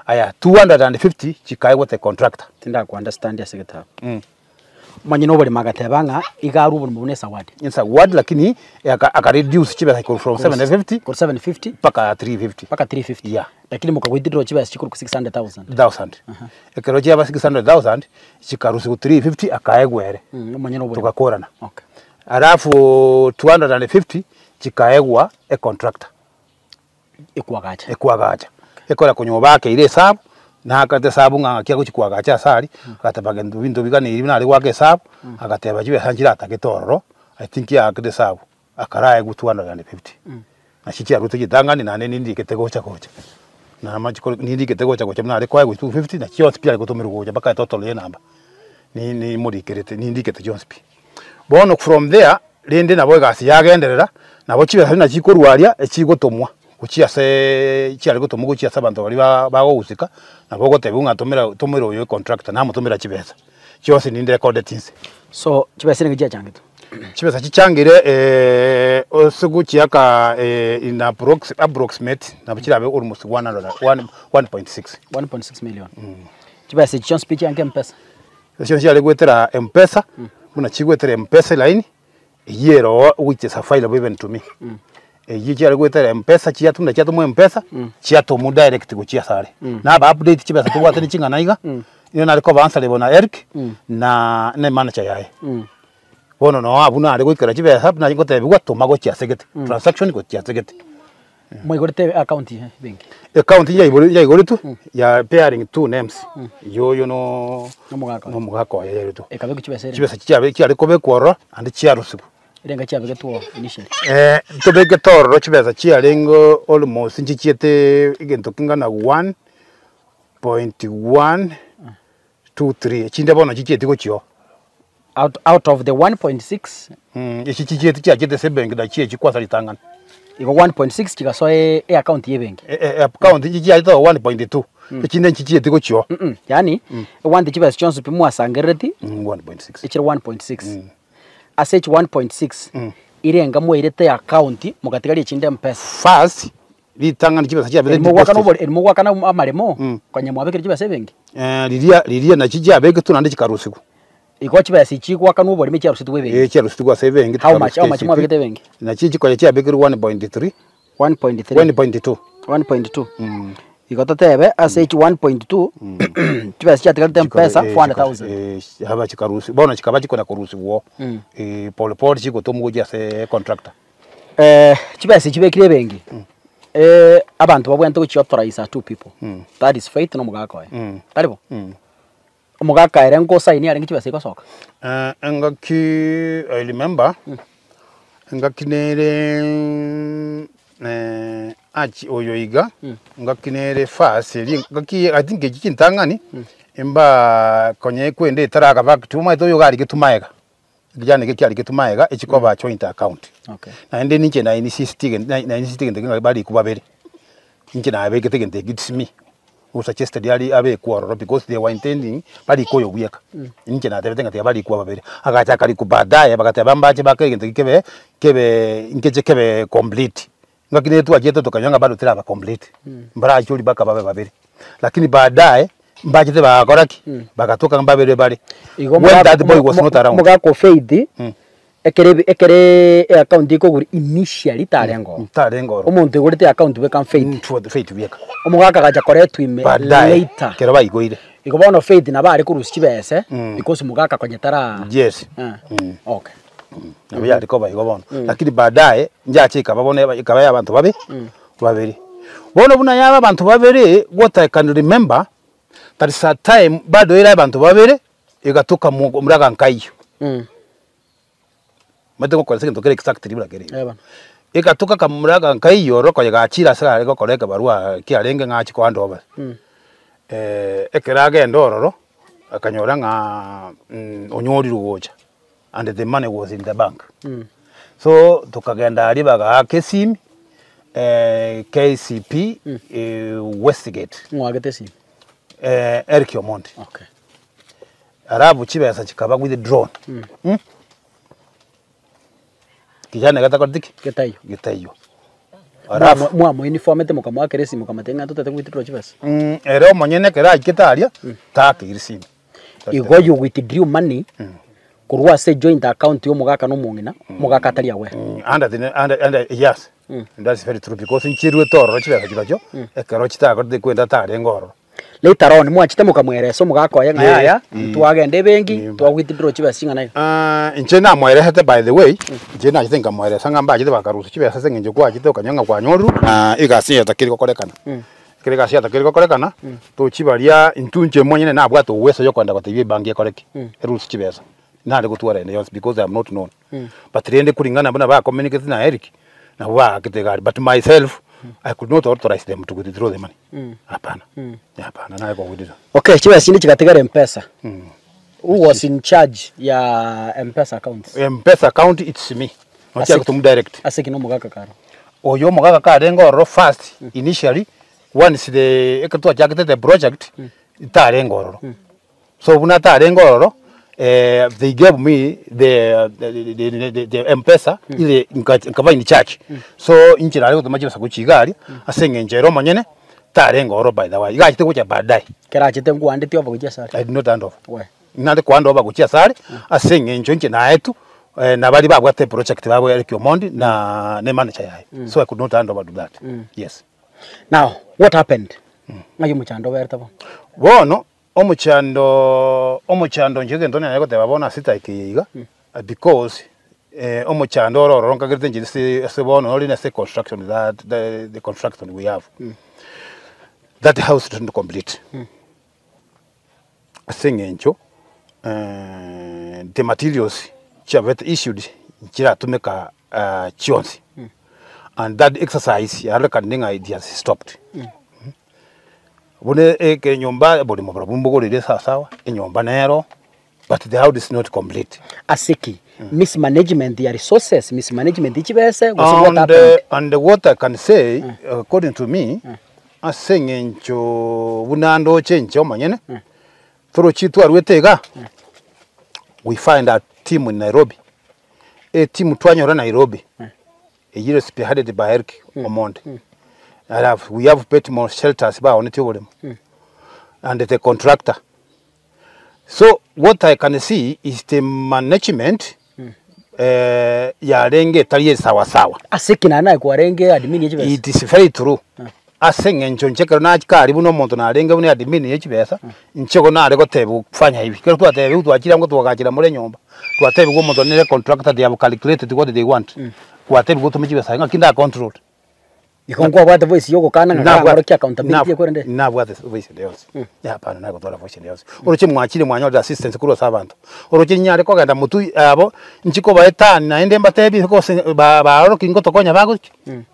Aya 250 chikaegwa the contractor. Tindako understand ase egetabu. Omonyene oboremo agateba ng'a iga arwe oboremo buna esawadi. Esawadi lakini aka aka reduce chibesa korwa from 750 Korwa 750 mpaka 350. mpaka 350. Yeah. Lakini moka withdraw chibesa chikorwa 600,000. Thousand. Ekero chiaba 600,000 chikarusiwa 350 akaegwa ere. Omonyene oboremo. Togakorana. Okay. Alafu 250 chikaegwa econtractor. Ekwagacha. Ekwagacha. Ekora konya obakeire esabu, naakate esabu ng'a ng'aki agochi kwagacha ase aria, agateba gento binto biganeiri buna are goaka esabu, agateba chibesa nchiratagete ororo, I think yaakete esabu, akaraegwa 250. Nachi chiarwete chitang'ani naende nindikete gocha gocha, namache kore nindikete gocha gocha buna are koegwa 250 na chionsi pi are gotomerwa gocha mpaka etotal ya enamba, ni nimorikerete nindikete chionsi pi. Bono from there, rende nabo egasi yagenderera, nabo chibesa buna chikorwa aria, echigotomwa gochia aseeee chiare gotomwa gochia ase abanto baria ba bagohusika, nabo ogotebiwa ng'a tomera tomera oyo econtractor namotomera chibesa, chionsi nindekodeti inse. So chibesa nigo chiachangetwe? Chibesa chichangire ase gochiaka in approx approximate nabo chirabe almost one hundred and one one point six. 1.6 million. Chibesa echi chionsi pi chiange mpesa? Echio chiare goetera mpesa, buna chigoetera mpesa elaini, eyio ero oo which is available even to me. Eyio chiare goetera mpesa chiatumwa chiatumwa mpesa, chiatomwa direct gochia asare. Naba update chibesa tobwate ne ching'ana iga, nigo nare koba answerable na Eric, na na emanager yaye. Bono noo abwo nare goikera chibesa buna ngotebiwa toma gochia ase gete, transaction gochia ase gete. Mwaigorete account ye benki? Account yaigore yaigoretwe ya pairing two names, yoyo no Nomogaka oye. nomogaka oye yaigoretwe. Ekabekwa chibesa ere? Chibesa chiabe chiare kobekwa ororo naende chiarusiwa. Erenga chiabegetwe oo initially? Ntobegete ororo chibesa chiarenge almost nchichiete egento kingana one point one two three, echinde bono nchichieti gochia oo. Out, out of the 1.6 Echi chichieti chiachete ase ebenki nachio echi kwanza ritang'ani. Igo 1.6 chigasoa e account ya ebenki. Account echi chiachete 1.2 echinde nchichieti gochia oo. Mm, yaani ewante chibesa chionsi pi mwasangerereti 1.6. echire 1.6. Ase echi 1.6 irenga mwairete account mogatigaria echinde mpesa. First ritang'ani chibesa chiabete Eri mogwakana deposited. obore eri mogwakana amaremo konya mwabekire chibesa ebenki. Riria riria nachio chiabeketwe naende chikarusigwa. Igo chibesa echi chigwakanwa oborimo chiarusetigwe ebenki. Eh, chiarusetigwe ase ebenki How much, chikarusia how much KCB. mwabegete ebenki? Nachio chikonya chiabekerwe 1.3 1.3 1.2 1.2 Igo totebe ase echi 1.2 chibesa chiatigarete mpesa 400,000. Eh, aba chikarusi bono chikaba chikona korusigwa oo pole pole chigotomwa gochia ase contractor. Chibesa echi chibekire ebenki abanto babwenerete gochia authorize are two people that is Faith na omogaka oye tari bo? Omogaka ere nkosaini arenge chibesa igosoka. Engaki I remember, engaki nere achi oyo iga, engaki nere first eria engaki I think echi chintang'ani, embaa konya ekwenda etaraka back to omanyete oyo iga arigetwe maega, ekichani eke kiarigetwe maega echikoba joint account. Okay. Naende ninche na insist na insist egento ekio ng'a barikwe babere, inche nabegete egento ekio it's me. who suggested ari abekwe ororo because they were intending barikwe oyo bweka. Inche natebete ng'a tiga barikwe ababere. Agacha akarikwa baadaye bagateba mbache bakore egento ekio kebe kebe nkeche kebe complete. Ngaki nere twachete tokanyora ng'a bado teraba complete, mbarachori mpaka babe babere. Lakini baadaye mbachete bagakora ki? Bagatoka ng'a mbabere bare. Igo When that boy was not around. omogaka o Faith Ekero ebi ekero eaccount ekogurwa initially tarenge oo. Tarenge oro. Omonto oigorete eaccount bweka Faith. For Faith bweka. Omogaka agacha koretwa ime Baadaye, later. ekero baigoire. Igo bono Faith nabo are korusia chibese because omogaka konya tara Yes. Okay. Nabo yare koba igo bono. Lakini baadaye, njache ekaba bono eba ekaba ya abanto babe, babere. Bono buna yaba abanto babere, what I can remember, there is a time bado ere abanto babere, egatoka mo omuraga nkaiyo. Omanyete gokoresa egento kere exactly buna kere igo. Eh bono. Egatoka kamura nkaiyo oro konya gachire ase are gokora ekebarua kiarenge ng'a achie koanda obare. Ekero agenda ororo, akanyora ng'aa onyorirwe gocha and the money was in the bank. So tokagenda aria bagaaka esimi, KCB Westgate. Ng'o oagete esimi? Eric Omondi. Okay. Alafu chibesa chikaba withdrawn mm. Kijana getakoreti ki? Getaiyo. Getaiyo. Alafu Mwamoinformete mokamoakera esimi mokamotebia ng'a totagete withdraw chibesa? Ere omonyene ekero aikete aria, takeire simu. Igo you withdrew money korwa ase joint account ya omogaka na omong'ina, omogaka atari aware. Under the under under yes, that's very true because nchiruete ororo chibesa chirochio, ekero chitakorete kwenda tarenge ororo. Later on mwachete mokamweresa omogaka oye ng'a Eh, yaya, eh. twagenda ebenki, Mm. twa withdraw chibesa ching'ana iga. Ah, inche namoeresete by the way, inche nachete nkamoeresa ng'a mbachete bakarusia chibesa ase eng'encho kwachete okanyora ng'a kwanyorire, na egasi eye etakeire gokorekana. Ekero egasi etakeire gokorekana, tochibaria intwe inche monyene nabwate uwezo ya okogenda gotebia ebanki ekore ki? Erusie chibesa. Nare gotwara ende yonsi because I am not known. But rende kulingana buna ba communicate na Eric, nabo baakete egari but myself, I could not authorize them to withdraw the money. Hapana, hapana naye ko withdraw. Okay, chibesa chinde chigatigara Mpesa. Who was in charge ya Mpesa accounts? Mpesa account it's me. Nochia gotomu direct. Ase ki nomogaka karo? Oyo omogaka karenge ororo first initially once the ekero twachakete the project, tarenge ororo. So buna tarenge ororo they gave me the the the mpesa ire nkaba in charge. So inche nare gotoma chibesa gochia iga aria ase eng'encho ere omonyene tarenge ororo by the way, iga achete gocha baadaye. Ekero achete nkwandetie oba gochia asare? I did not hand over. Why? Nare kohand over gochia asare ase eng'encho inche naetwe na baria babwate eproject babo Eric Omondi na ne manager yaye. So I could not hand over to that. Yes. Now, what happened? Ng'ai omochando oberete bono? Bono omochando omochando inche egento nere goteba bono ase edaika eye iga, because omochando oro ororo nkagerete inche ase ase bono ore nase construction that the the construction we have, that house is not complete. Ase eng'encho the materials chiabete issued nchiratumeka chionsi, and that exercise yarorekanire ng'a it has stopped. Buna ekenyomba oboremo barobwo mbogorire sawasawa, enyomba nero. But the house is not complete. Ase ki? Mismanagement ya resources, mismanagement ye chibese gose what And, happened? and what I can say according to me, ase eng'encho buna ndoche inche omonyene, torochi twarwete iga, we find a team in Nairobi, etimu twanyora Nairobi, eyio ere spearheaded by Eric Omondi, alafu we have Petmore shelters baonetie oboremo, and the contractor. So what I can see is the management eh, yarenge etari esawa sawa. Ase eki naende naye kwarenge admin ye chibesa? It is very true. Ase eng'encho inche ekero nachika aria buna omonto narenge buna admin ye chibesa, inche igo nare gotebiwa fanya hivi. Ekero twatebiwa twachire ango twagachera more nyomba, twatebiwa omonto nere contractor they have calculated what they want, gwatebiwa otome chibesa ng'aki nda control. Igo nkwabwate voice ya ogokana ng'a Nabwate- karang'orokie accountability nab- ekwerende? Nabwate voice ende yonsi. Hapana nagotwara voice ende yonsi. Oroche mwachire mwanyorire assistance korwa ase abanto. Oroche nyare kogenda motwe abo, nchi kobae eturn naende mbatebie gose ba- baoroki ngotokonya bagochia.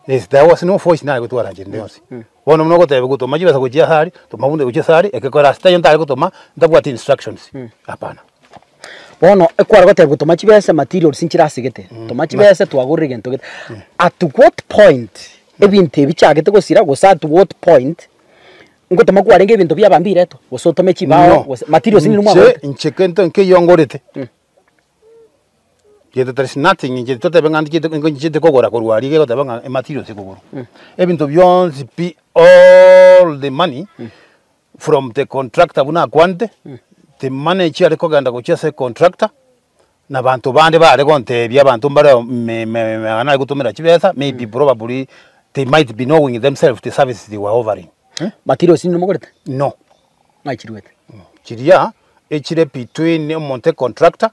Yes, there was no voice nare gotwara inche ende yonsi. Bono buna ogotebiwa gotoma chibesa gochia ase aria, toma buna gochia ase aria, ekekora ase taiyo ntare gotoma, ntabwati instructions, hapana. Bono ekware goteba toma chibese materials nchirasegete, toma chibese twagorire egento gete. At what point ebinto ebi bichagete gosira gose at what point ngotoma kwarenge ebinto biaba mbiretwe gose otome chibao No, gose materials nini inche mwagorete? inche kento nkeiyo ngorete, gento there is nothing inche totebe ng'a nchiete nchiete kogora korwa aria egoteba ng'a ematerials ekogorwa. Ebinto bionsi pi all the money from the contractor buna akwanete, the money chiare kogenda gochia ase contractor, na abanto bande bare gontebia abanto mbare me- me- me nare gotomera chibesa maybe probably they might be knowing themselves the services they were offering. Materials inwe mogorete? No. Ng'ai chiruete? Chiria echire between omonto econtractor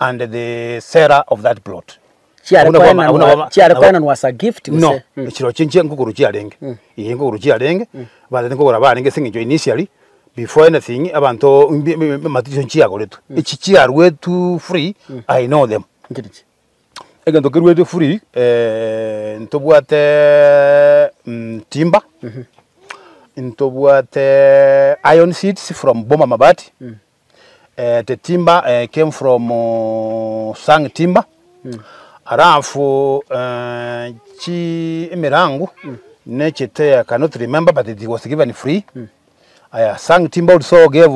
and the seller of that plot. Chiare Abwo nabo abwo koenanwa nabo chiare nabo- koenanwa as a gift No, gose? Mm. chirochio inche nkogoro chiarenge, eh nkogoro chiarenge, batete nkogora barenge ase eng'encho initially, before anything abanto mbi- mbi- amaticho nchiagoretwe, echi chiaruetwe free, I know them. Nchirichi? Egento keruetwe free, ntobwate timber, ntobwate iron sheets from Boma Mabati, The timber came from Sang Timber, alafu chi emirango nechete I cannot remember but it was given free. Aya Sang Timber also gave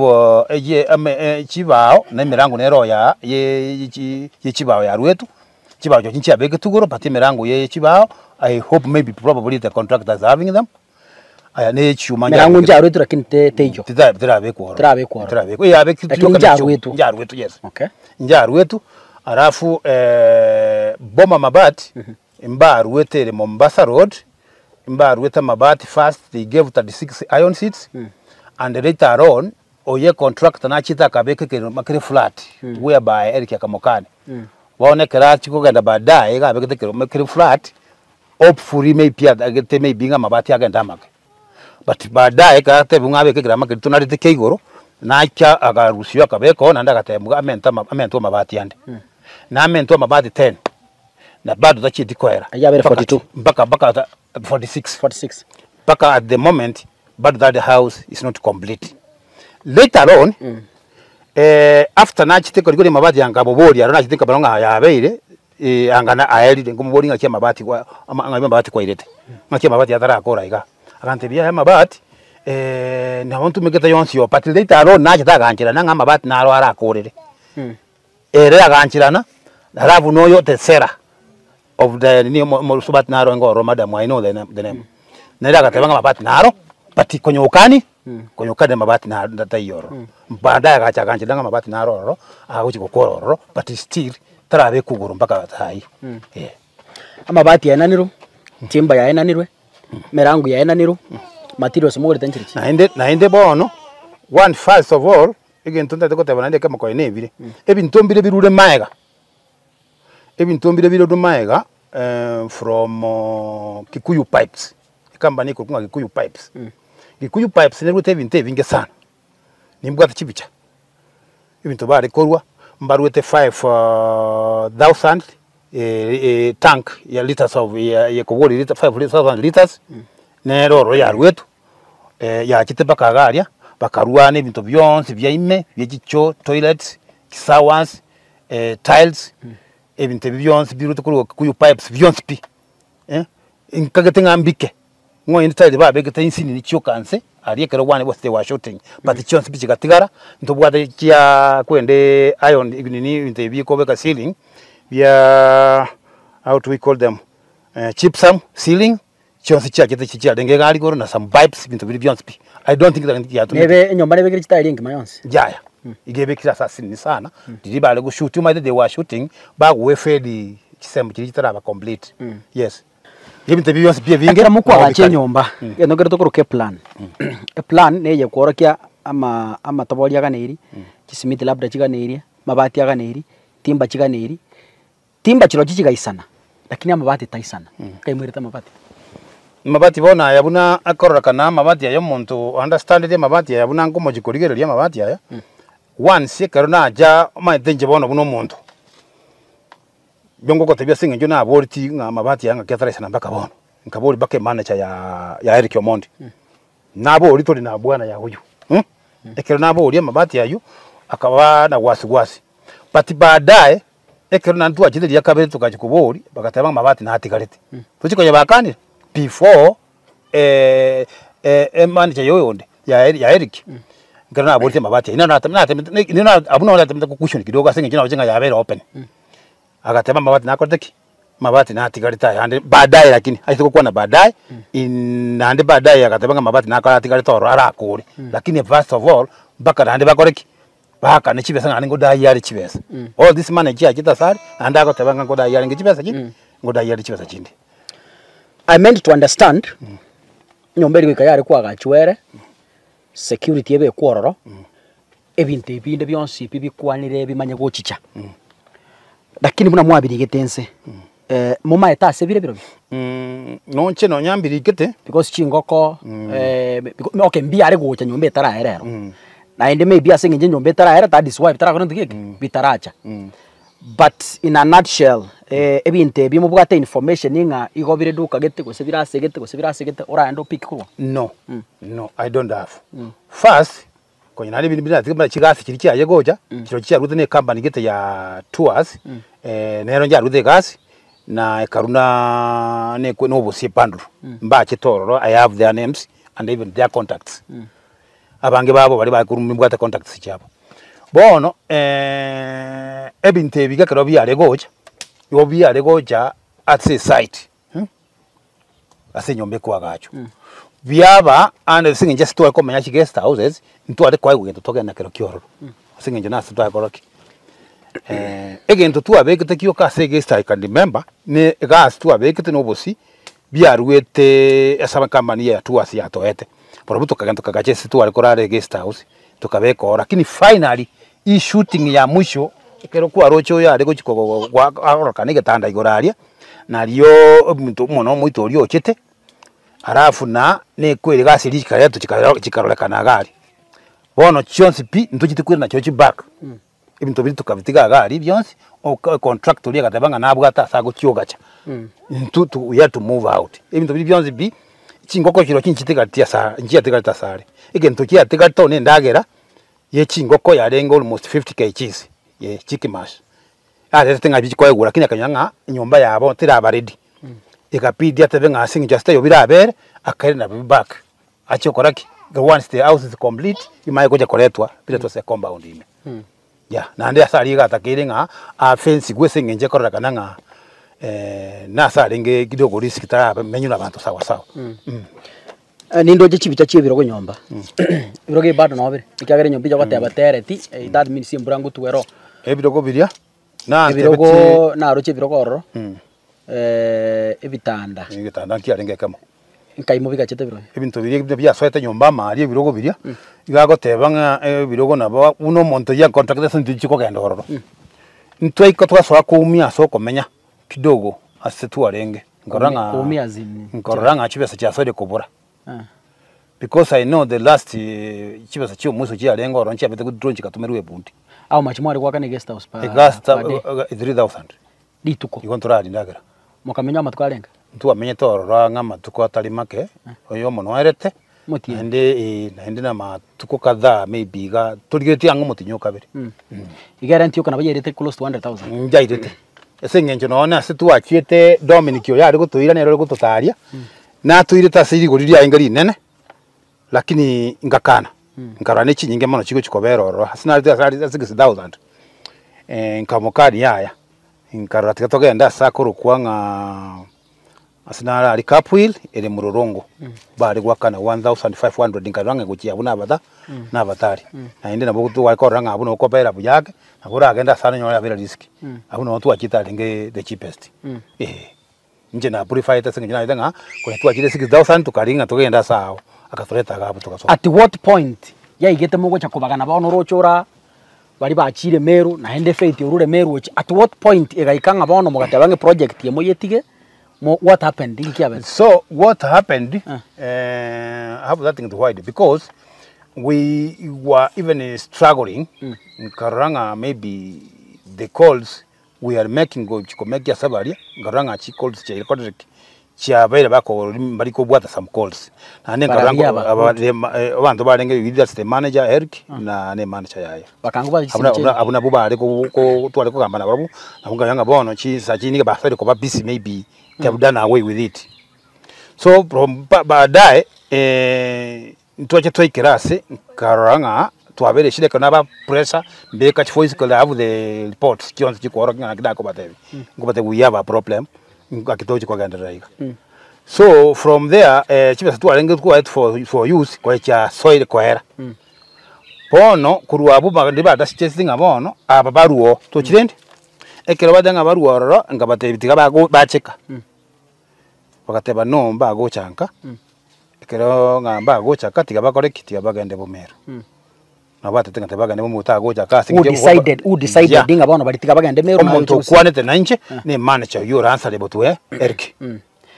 eye ame chibao na emirango nero ya ye chi ye chibao yarwetwe, chibao chiaye nchiabeketwe igoro but emirango ye chibao I hope maybe probably the contractor is having them. Aya ne echiuma Emerango ncharuetwe lakini te teiyo. Tita terabekwa ororo. Terabekwa ororo. Terabekwa. Eyabeketwe Lakini yoka ncharuetwe. Ncharuetwe yes. Okay. Ncharuetwe alafu Boma Mabati mbaruete ere Mombasa Road, mbaruete amabati first they gave 36 iron sheets and later on oye contractor nachete akabeka ekeroma kere flat whereby Eric akamokani. Bono ekero achia kogenda baadaye iga abegete ekeroma kere flat Hopefully maybe atagete maybe ng'a amabati agende amake, but baadaye ekero atebiwa ng'a abeke ekerama keria tonarete kia igoro, nacha akarusiwa akabekwa oo naende agatebwa amente ama amentwe amabati ande. Na amentwe amabati ten, na bado tachieti koera. Ayio abere Mpaka 42. mpaka mpaka ta 46. 46. Mpaka at the moment bado that house is not complete. Later on, after nachete korigori amabati aya nkaboboria aro nachete nkabarora ng'a yabeire, anga na aerire, nkomoboria ng'aki amabati kwa ama ng'aki amabati kwairete, ng'aki amabati atarakora igaa. Agantebia yaya amabati nabo ntumekete yonsi oo but later on nachete agancherana ng'a amabati naro arakorere. Ere agancherana, alafu na oyo the seller of the nini omo omosubati naro engo ororo madam I know the name the name. Nere agateba ng'a amabati naro, but konyokani, konyokani amabati naro taiyo ororo. Baadaye agacha aganchera ng'a amabati naro ororo, agochi gokora ororo, but still tarabekwa igoro mpaka saii, eh. Amabati yaenanirwe, timber yaenanirwe, emerango yaenanirwe, materials mogorete nchirichi. Naende naende bono, one first of all, egento ntagete goteba naende ekemo konya nebire, ebinto mbire birure maega, ebinto mbire birure maega from Kikuyu pipes, ecompany ekorokwa ng'a Kikuyu pipes. Kikuyu pipes nerwete ebinto ebinge sana, nimbwate chibicha, ebinto bare korwa, mbarwete 5000 tank ya litres of ya ya kobori lita 5000 litres, nere ororo yarwetwe. Yachete mpaka iga aria, bakarwana ebinto bionsi bia ime, bie chichoo, toilets, Chisawans, tiles, ebinto ebi bionsi birwete korwa Kikuyu pipes bionsi pi, nkagete ng'a mbike, ng'a onye tile babekete insinini chioka nse, aria ekero one was they were shooting, but chionsi pi chigatigara, ntobwate chia kwende iron nini ebinto ebi bikobeka ceiling, biaaa how do we call them, gypsum ceiling, chionsi chiachete chi chiarenge iga aria igoro na some pipes ebinto biria bionsi pi, I don't think that chiatumekire. Nebe enyomba nebekire chitairi engima yonsi? Yaya, iga ebekire ase asinini sana, riria bare goshoot omanyete they were shooting, bagoa efedi chisemo chiria chitaraba complete, yes. Ebinto ebi bionsi pi ebinge, Ekero mokoagacha nabo bikare. enyomba, egento nkere tokoroka eplan, eplan neye kworokia ama amatobori aganeiri, chisimiti labda chiganeirie, amabati aganeiri, timber chiganeiri, Timba chirochio chigaisana, lakini amabati taisana. Nkaimoirete amabati. Amabati bono aya buna akororekana amabati aya omonto ounderstandeti amabati aya buna nkomochia korigereria amabati aya, once ekero nacha omanyete inche bono buna omonto, nigokotebia ase eng'encho naboreti ng'a amabati aya ng'aki ataraisana mpaka bono, nkaboria mpaka emanager ya ya Eric Omondi. Naboria tori na bwana ya oyio ekero naboria amabati ayio akaba na wasi wasi, but baadaye ekero naende twachete riria kabere togachia koboria bagateba ng'a amabati natigarete, tochia konya bakanire before emanager ya oyonde ya ya Eric, ekero naboretie amabati ayio natemete abwo naro natemete gokushoni kidogo ase eng'encho naroche ng'a yabeire open. Agateba amabati nakorete ki? Amabati natigarete ayande baadaye lakini aise gokwana baadaye in naende baadaye agateba ng'a amabati nakare atigarete ororo arakore, lakini first of all mpaka naende bakore ki? Baakane chibesa naende ngodai are chibesa. All this money chiachete asare, naende agoteba ng'a ngodai arenge chibesa chinde, ngodai are chibesa chinde. I meant to understand, enyomba eria goika yare koagachwa ere, security ebekwe ororo, ebinto ebi binde bionsi ebi bikwanire bimanye gochicha. Lakini buna mwabirigete inse, momaete ase bire birobio? Nonche nonya mbirikete. Because chingoko okay mbiare gocha nyomba etaraera ero, naende maybe ase eng'encho enyomba etaraera that is why bitarakora gento ki? Bitaracha. But in a nutshell, ebinto ebi mobwate information ng'a igo bire duka gete gose bire ase gete gose bire ase gete oraende opick korwa? No, no I don't have. First, konya naende ebinto buna buna chigasi chiria chiaye gocha, chirochio chiarwete na ecompany gete ya tours, nero nchiarwete egasi, na ekarwa na na ekwe na obosie bundle, mbachete ororo I have their names and even their contacts. Abange babo baria bakorwa nimbwate contacts chiabo. Bono ebinto ebi iga ekero biare gocha, igo biare gocha ase esite. ase enyomba ekoagachwa, biaba ande ase eng'encho ase tware komenya chiguest houses, ntware koegwa gento togende nakero kia ororo, ase eng'encho nase twakora ki? Egento twabekete gioka ase eguest I can remember, ne egasi twabekete na obosie, biarueteeee ase ecompany ya tours yatoete, barobwo tokagenda tokagacha ase tware korara eguest house, tokabeka ororo lakini finally, eshooting ya mwisho, ekero kwaroche oyo are gochia kogo goaka arorekane egetanda igoro aria. Nario omonto omonene omoito oria ochete, alafu na nekweri egasi eria chikaretwa chikaro chikarorekana iga aria. Bono chionsi pi, ntocheti koirana chirochio back, ebinto biria tokabitiga iga aria bionsi, oka contractor oria agateba ng'a nabwate ase agochiogacha, intwe to we had to move out. Ebinto biria bionsi pi, chingoko chirochio nchitigareti asa nchiatigarete asare, egento kiatigarete oo na endagera, ya echingoko yarenge almost 50 kgs, ye chicken mash. Arerete ng'a bichikoegwa lakini akanyora ng'a enyomba yabo teraba ready. Ekabidi atebe ng'a ase eng'encho ase taiyo birabere, akaire nabio back, achie gokora ki? Once the house is complete, bimanye gocha koretwa biretwe ase ecompound ime. Yeah, naende ase aria iga atakeire ng'a afensigwe ase eng'encho ekororekana ng'a nase arenge kidogo risk taramenywa na abanto sawa sawa. Nindoche chibicha chia ebirogo nyomba, ebirogo ebi bado noo bire, ekiagera enyomba eywo ogoteba tereti, that means embura ngotwa ero. Ebirogo biria, Ebirogo nantebetie naroche ebirogo ororo, ebitanda. Egetanda nkiarenge ekemo. Nkai mobigachete ebirogo ebi? Ebinto biria buna biasoete nyomba amo aria ebirogo biria, iga agoteba ng'a ebirogo nabo buna omonto oyio acontracted ase intwe chikogenda ororo. Ntwaika twasoa koumia ase okomenya kidogo ase twarenge. Nkorora ng'a Koumia as in nkorora ng'a chibesa chiasoire kobora. Because I know the last chibesa chia omweso chiarenge ororo nchiabete withdraw chikatomerwa ebundi. How much mware goakana eguest house per Eguest per day? 3000. Rituko. Igo ntoraria endagera. Mokamenya amatuko arenge? Ntwamenyete ororo ang'e amatuko atari make, oyo omonwe oerete. Omotienyi. Naende eh, naende na amatuko kadhaa maybe iga, torigeretie ang'e omotienyi o kabere. Iga erent yoka nabo yairete close to 100,000. Njairete, ase eng'encho nonye ase twachiete Dominic oyo are gotoira nere ore gototaria, natoirete ase rigori riaenge rinene, lakini ngakana, nkarora ne chinyinge mono chigochi kobera ororo, ase narete ase are 60,000, nkamokania yaya, nkarora tiga togende ase akorokwa ng'aa Ase naro aria Kapwil ere morongo, bare goakana 1500 nkarora ng'a gochia abwo nabata nabatari. Naende nabo tware korora ng'a abwo nabo okobera buya ake, nabo oragende ase ande onyore abere risk. Abwo nabo twachete arenge the cheapest, eh. Inche na preferete ase eng'encho naete ng'a konya twachire 6000 tokaria ng'a togende ase ao, akatoreta iga abwo togasoka. At what point yaigete mogocha kobagana bono oroche ora baria bachiire Meru naende Faith orure Meru ochia at what point egaika ng'a bono mogateba ng'a eproject eye moyetige mo what happened inki kiabete? So what happened I have that thing to hide because we were even struggling nkarora ng'a maybe the calls we are making gochi komekia ase baria, nkarora ng'a chicalls chiarekorire ki, chiabeire bakogora mbari kobwata some calls. Naende nkarora Barabwo aba? aba abanto barenge with that's the manager Eric na ne manager yaye. Bakanga bwate Abwo chisimi chiaino? abwo nabwo bare ko ko tware kogamba nabarabwo, nabo nkarora ng'a bono chinsa chinde nigo basoire koba busy maybe they have done away with it. So from baadaye Ntwache twaikera ase, nkarora ng'a twabeire eshida ekero naba pressure, mbeka chivoice kore I have the reports chionsi chikoorokia ng'a naki nakobatebia, nkobatebia we have a problem, ngaki tochi kogenderera iga. So from there chibesa twarenge twaetwe for for use konya chiasoire koera. Bono korwa abwo ba riria badasicheseti ng'a bono, aba barwe oo, tochi rende, ekero bateba ng'a barwe ororo, nkabatebia tiga bago bacheka. Bagateba no mbagocha nka, ekero ng'a mbagocha nka tiga bakore ki? Tiga bagende Bomeru. Nabo batebete ng'a tiga bagende Bomeru tagocha nka ase Who eng'encho decided, who decided Yeah. ng'a bono baria tiga bagende Meru naye Omonto oche gose- okwanete na inche, ne manager oyio oransare botwe Eric.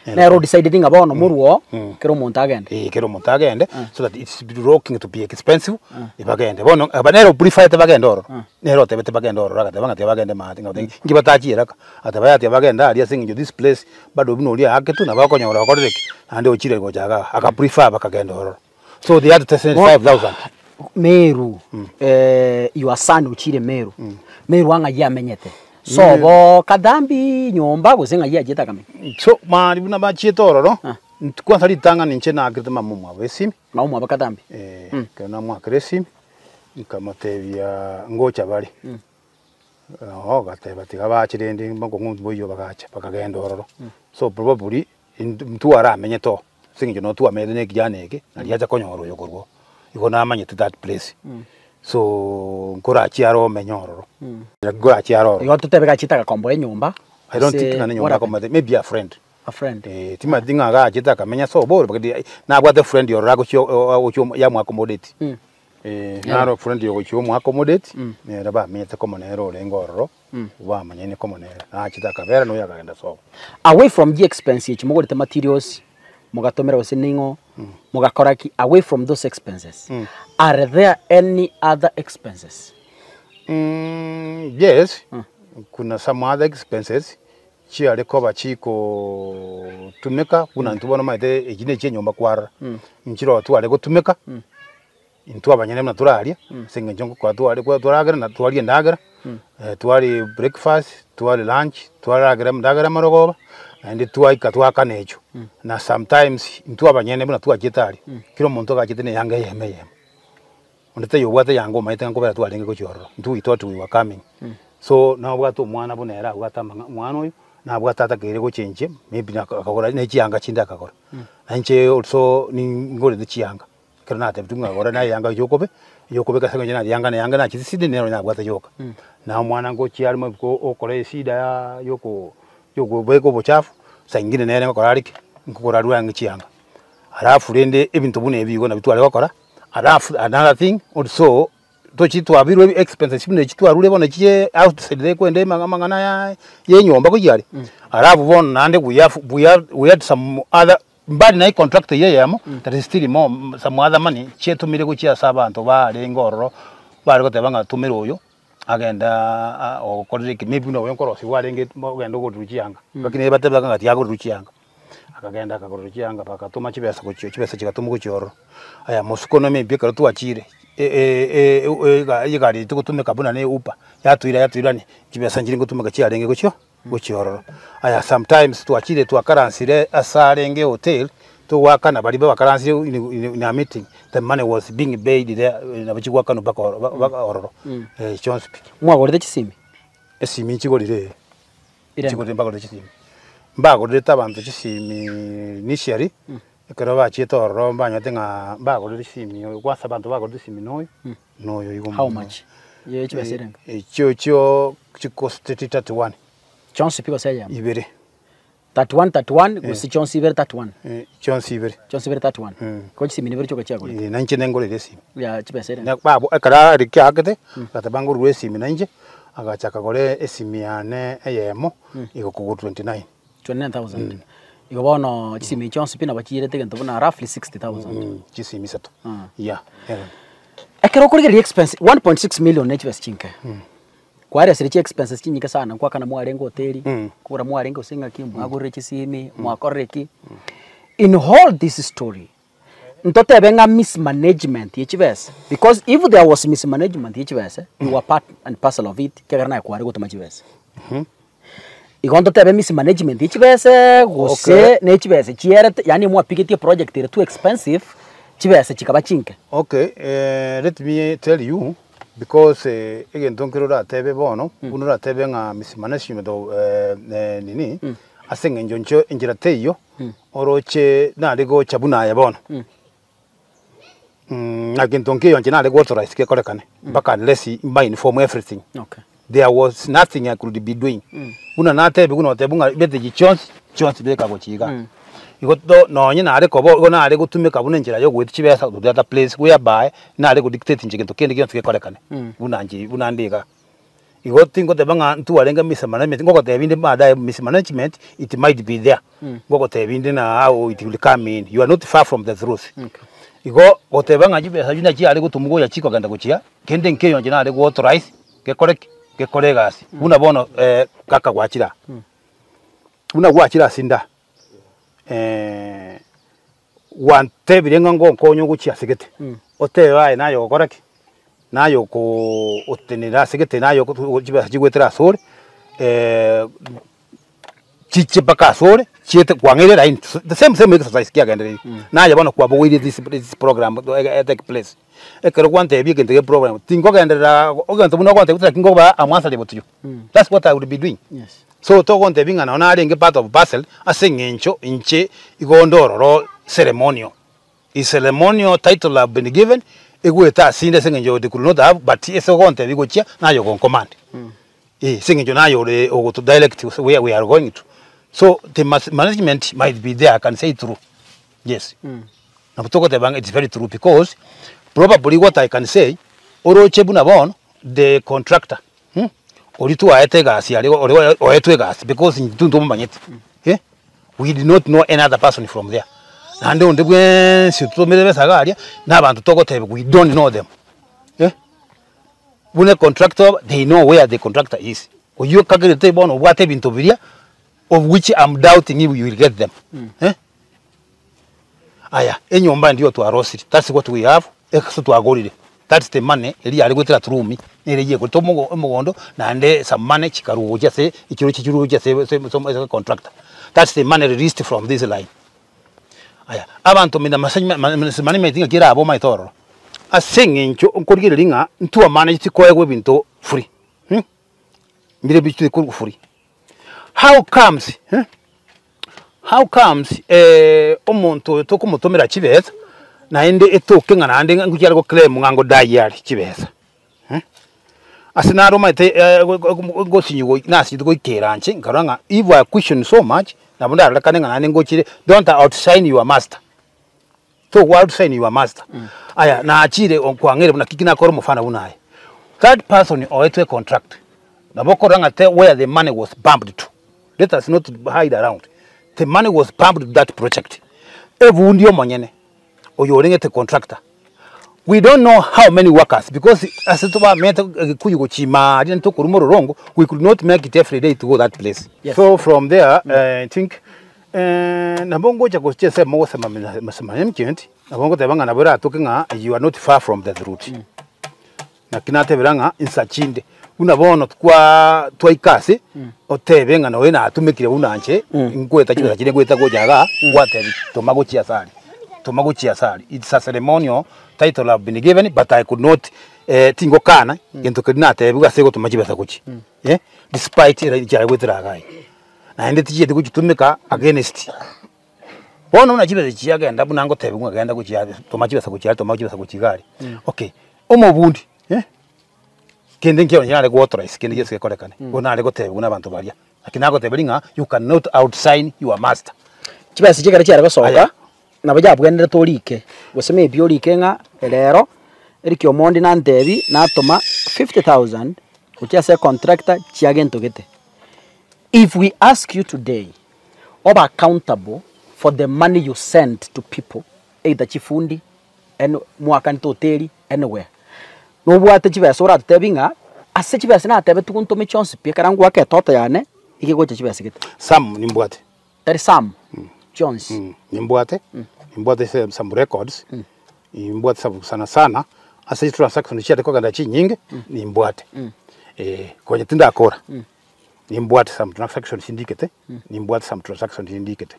Nere o decided ng'a bono morwe oo, kera omonto agende. Eh, kera omonto agende, so that it's looking to be expensive, bagende. Bono aba nere opreferete bagende ororo, nere otebete bagende ororo agateba ng'a tiga bagende maate, ng'a inki batachiera aka. Agateba yaya tiga bagende aria ase eng'encho this place bado buna oria aaketu nabo okonyora okorire ki, naende ochire gocha igaa, aka prefer bakagenda ororo. So they had to send 5000. Meru, your son ochire Meru, Meru ang'ai amenyete? Sobo Kathambi nyomba gose ng'ai achiete akamenya? So mari buna bachiete ororo, kwanza ritang'ani inche nakerete mama omwabo esimi. Mama omwabo Kathambi? Eh, ekero namoakera esimi, nkamotebia ngocha bare. Oo gateba tiga bache rende bokong'u mboiyo bagacha bakagenda ororo. So probably intwe aramenyete oo, ase eng'encho noo twamenyete na ekijana eke, nari acha konyora oyo korwa oo, igo namanyete that place. So nkorachie are omenye ororo, nkorachie are ororo. Igo totebe gachete agakomboa enyomba, I don't think gose ng'a nenyomba what happened? akomanyete, maybe a friend. A friend. Eh, timanyeti ng'a agachete akamenya ase oboro, but nabwate friend ororo agochia agochia yamoa accommodate. Eh, naro friend ogochia omo accommodate, nere bamenyete komo nere orenge ororo, bamanyene komo nere, nachete akabera na oyo akagenda sobo. Away from the expense echi mogorete materials, mogatomera gose ning'o, mogakora ki, away from those expenses, are there any other expenses? Yes, kuna some other expenses, chiare koba chikotumeka buna intwe bono omanyete echi ne chienyomba kwarora, nchiroo tware gotumeka, intwe abanyene buna toraria, ase eng'encho ngokora tware kwa twaragera na twaria endagera, twaria breakfast, twaria lunch, twaragera endagera amarogoba, naende twaika twaakana echio. Na sometimes intwe abanyene buna twachete aria, kera omonto agachete na eyanga eyemo eyemo. Onde taiyo obwate eyanga omanyete ng'a nkobera twarenge gochia ororo, intwe we thought we were coming. So nabwate omwana buna ere abwate amang'a omwana oyo, nabwate atakeire gochenchia, maybe na akagora ne chianga chinde akagora. Na inche also ningorete chianga, ekero natebetigwe ng'a gora naye eyanga yokobe, yokobeka ase eng'encho naye eyanga na eyanga nachete Sydney nero nabwate yoka. Na omwana ngochia are mobuko okora eshida ya yoko yokobeka obochafu, saa ingine nere ngokora are ki, nkogora arwe ang'e chianga. Alafu rende ebinto buna ebi igo nabio tware gokora, alafu another thing also tochi twabirwe expenses buna echi twarure bono chie outside ekwenda amang'ana ya enyomba koyia are, alafu bono naende we have we have we had some other mbali na econtract eywo eyemo, there is still more some other money chiatumire gochia ase abanto barenge ororo, bare goteba ng'a tumera oyo agende okorire eki maybe buna oyo nkorosigwa arenge ogende ogorirwe chianga, lakini batebete ng'a tiagorirwe chianga. Akagenda akagorera chianga bagatoma chibesa gochia chibesa chigatomwa gochia ororo. Aya mosuko maybe ekero twachire egari eye togotumeka buna ne uber, yatoira yatoirania, chibesa nchire ngotumeka chiarenge gochia gochia ororo. Aya sometimes twachire twakaransire ase arenge ehotel, togoakana baria bakaransire in a meeting, the money was being paid there nabo chigoakanwa mpaka oro mpaka ororo chionsi pi. Mwagorete chisimi? Esimi nchigorire eh. Irenge? Nchigorire mbagorete chisimi. Mbagorerete abanto chisimi initially, ekero bachiete ororo mbanyete ng'a mbagorire chisimi oyo kwanza abanto bagorire esimi noyo, noyo igo How mono. much? Ye chibesa irenge? Echio chio chikositeti 31. Chionsi pi gose eyemo? Ibere. 31 31 gose chionsi ibere 31? Chionsi ibere. Chionsi ibere 31? Igo chisimi nibere chioka chiagorete? Eh, nainche nengorere esimi. Ya chibesa irenge? Na babo ekero aria aakete, agateba ngorure esimi nainche, agachaka kogora esimi yane eyemo, igo kogwa 29. 29,000. Igo bono chisimi chionsi pi nabo chiirete egento buna roughly 60,000. Chisimi isato, yeah. Ekero okorigereria expense, 1.6 million ne chibesa chinke. Kwaresire chi expenses chinyinge sana, nkwakana mwarenge hoteli, kogora mwarenge gose ng'aki, mwagorire chisimi, mwakorire ki. In all this story, ntotebe ng'a mismanagement ye chibesa, because if there was mismanagement ye chibesa, you were part and parcel of it, ekiagera naye kware gotoma chibesa. Igo ntotebe mismanagement ye chibesa gose Okay. ne chibesa chierete, yaani mwapigetie project ere too expensive, chibesa chikaba chinke. Okay, let me tell you, because egento nkere oratebe bono, buna oratebe ng'a mismanagement of nini, ase eng'encho inche enchera teiyo, oroche nare gocha buna aye bono, na gento nkeiyo inche nare go authorize gekorekane, mpaka unless mba inform everything. Okay. There was nothing I could be doing. Buna natebiwa notebwa ng'a bete echi chionsi, chionsi beka gochia igaa. Igo to nonye nare koba igo nare gotumeka buna enchera ya ogoetia chibesa to the other place whereby nare go dictate inche gento kende gionsi gekorekane buna inche buna inde igaa. Igo tingoteba ng'a ntwarenge mismanagement, ngogotebia inde baadaye mismanagement it might be there, ngogotebia inde na how it will come in, you are not far from the truth. Igo goteba ng'a chibesa buna chiare gotomwa gocha chikogenda gochia, kende nkeiyo inche nare go authorize gekore ki? Gekore egasi. Buna bono kaka gwachire aa, buna gwachire ase inde aa, gwantebirie ng'a ngonkonye ogochia ase gete, otebe aye naye ogokora ki? Naye okoo otenenera ase gete, naye oko chibesa chigoetera asore, chiche mpaka asore, chiete kwang'eire line, the same same exercise kiagendereire. Naye bono kwabogoirie this this program take place. Ekero gwantebia egento gia program, tinkogenderera egento buna ogontebia tari nkoba am answerable to you. That's what I would be doing. Yes. So togontebia ng'a nonye narenge part of parcel, ase eng'encho inche igo onde ororo ceremonial. Is ceremonial title have been given, egwete ase inde ase eng'encho they could not have but ase ogontebia gochia naye ogoncommand. Eh, ase eng'encho naye ore ogoto direct where we are going to. So the management might be there, I can say true, yes. Nabo togoteba ng'a it's very true because probably what I can say, oroche buna bono the contractor oria twaete egasi aria oria oetwe egasi because intwe ntomomanyeti eh, we did not know any other person from there. Naende onde bwensi ototomire besa iga aria, na abanto togotebia we don't know them eh. Buna econtractor they know where the contractor is, oyio okagerete bono obwate ebinto biria of which am doubting if you will get them eh. Aya, enyomba ndiyo twarosirie, that's what we have, ase twagorire, that's the money eria yare goetera through me, nere yegorete omogo omogondo naende some money chikarwa gochia ase echirochio chirwe gochia ase ase ase contractor, that's the money released from this line. Aya, abanto mina management ng'aki erabe omanyete ororo, ase eng'encho nkorigereria ng'a ntwamanageti koegwa ebinto free mbire bichire korwa free. How comes how comes omonto oyo tokomotomera chibesa naende etoke ng'a naende ngochia are goclaim ng'a ngodai are chibesa Ase naro omanyete ngosinyigwa nasinyete goikera inche nkarora ng'a if I question so much, nabo ndarorekane ng'a naende ngochire, don't outshine your master, togo outshine your master. Aya nachire kwang'eire buna ki nakora omofano buna aye, that person oetwe econtract, nabo okorora ng'a te where the money was pumped to, let us not hide around, the money was pumped to that project, ebundi omonyene oyo orengete contractor, we don't know how many workers because ase tobamete Gikuyu gochia ime aria tokorwa Mororongo, we could not make it every day to go that place. Yes. So from there I think. Nabo ngocha gochia ensemo gosema management, nabo ngoteba ng'a nabo eratoke ng'a you are not far from the truth. Naki natebera ng'a insa chinde, buna bono twaa twaika ase, otebe ng'a nonya natumekire buna inche, nkoeta chibesa chiria nkoeta gocha igaa, gwatebi toma gochia ase aria, toma gochia ase aria. It's a ceremonial title have been given but I could not tingokana gento keria natebiwe ase gotoma chibesa gochia despite ere chiare goetera igaa iga. Naende tichieti gochitumeka against. Bono buna chibesa echi chiagenda buna ngotebiwa ng'a genda gochia aria, toma chibesa gochia aria, toma chibesa gochia iga aria. Okay, omobundi kende nkio nare go authorize kende gionsi gekorekane, bono nare gotebiwa na abanto baria, lakini nagotebirie ng'a you cannot outshine your master. Chibesa echi ekero chiare gosoka, Aya. nabo yabwenerete orike, gose maybe orike ng'a rero, Eric Omondi nantebi natoma 50,000 gochia ase econtractor chia gento gete. If we ask you today, obe accountable for the money you send to people, either chifundi, any mwakanete hoteli, anywhere. Nobwate chibesa oratotebi ng'a ase chibesa natebetigwe ntome chionsi pi ekero ngoaka etoto yane, iga egocha chibesa gete. Some nimbwate. Tari some, chionsi. Nimbwate, nimbwate ase some records, nimbwate some sana sana, ase chitransaction chiare kogenda chinyinge, nimbwate. Konya tindakora. Nimbwate some transactions ndikete, nimbwate some transactions ndikete,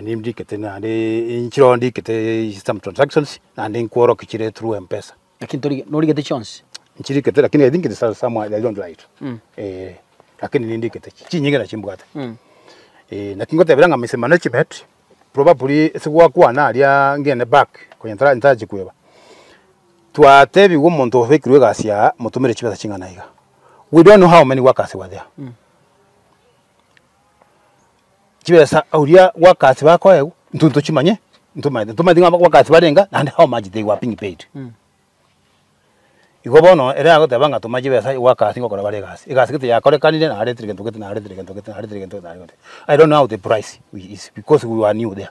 nindikete naende nchiroo ndikete some transactions naende nkworokia chire through mpesa. Lakini tori norigete chionsi? Nchirikete lakini I think it is somewhere I don't write lakini nindikete chinyinge nachimbwate. Naki ngotebera ng'a mismanagement probably ase gwakwana aria ngende back konya ntara ntarachikweba, twatebiwa omonto obekirwe egasi aa motomere chibesa ching'ana iga. We don't know how many workers were there. Chibesa oria workers bakoegwa, intwe ntochimanye, ntomaete, ntomaete ng'a workers barenga naende how much they were being paid. Igo bono ere agoteba ng'a toma chibesa workers ngokora bare egasi, egasi gete yakorekanire naretire gento gete naretire gento gete naretire gento gete naretire gento gete. I don't know how the price is because we were new there.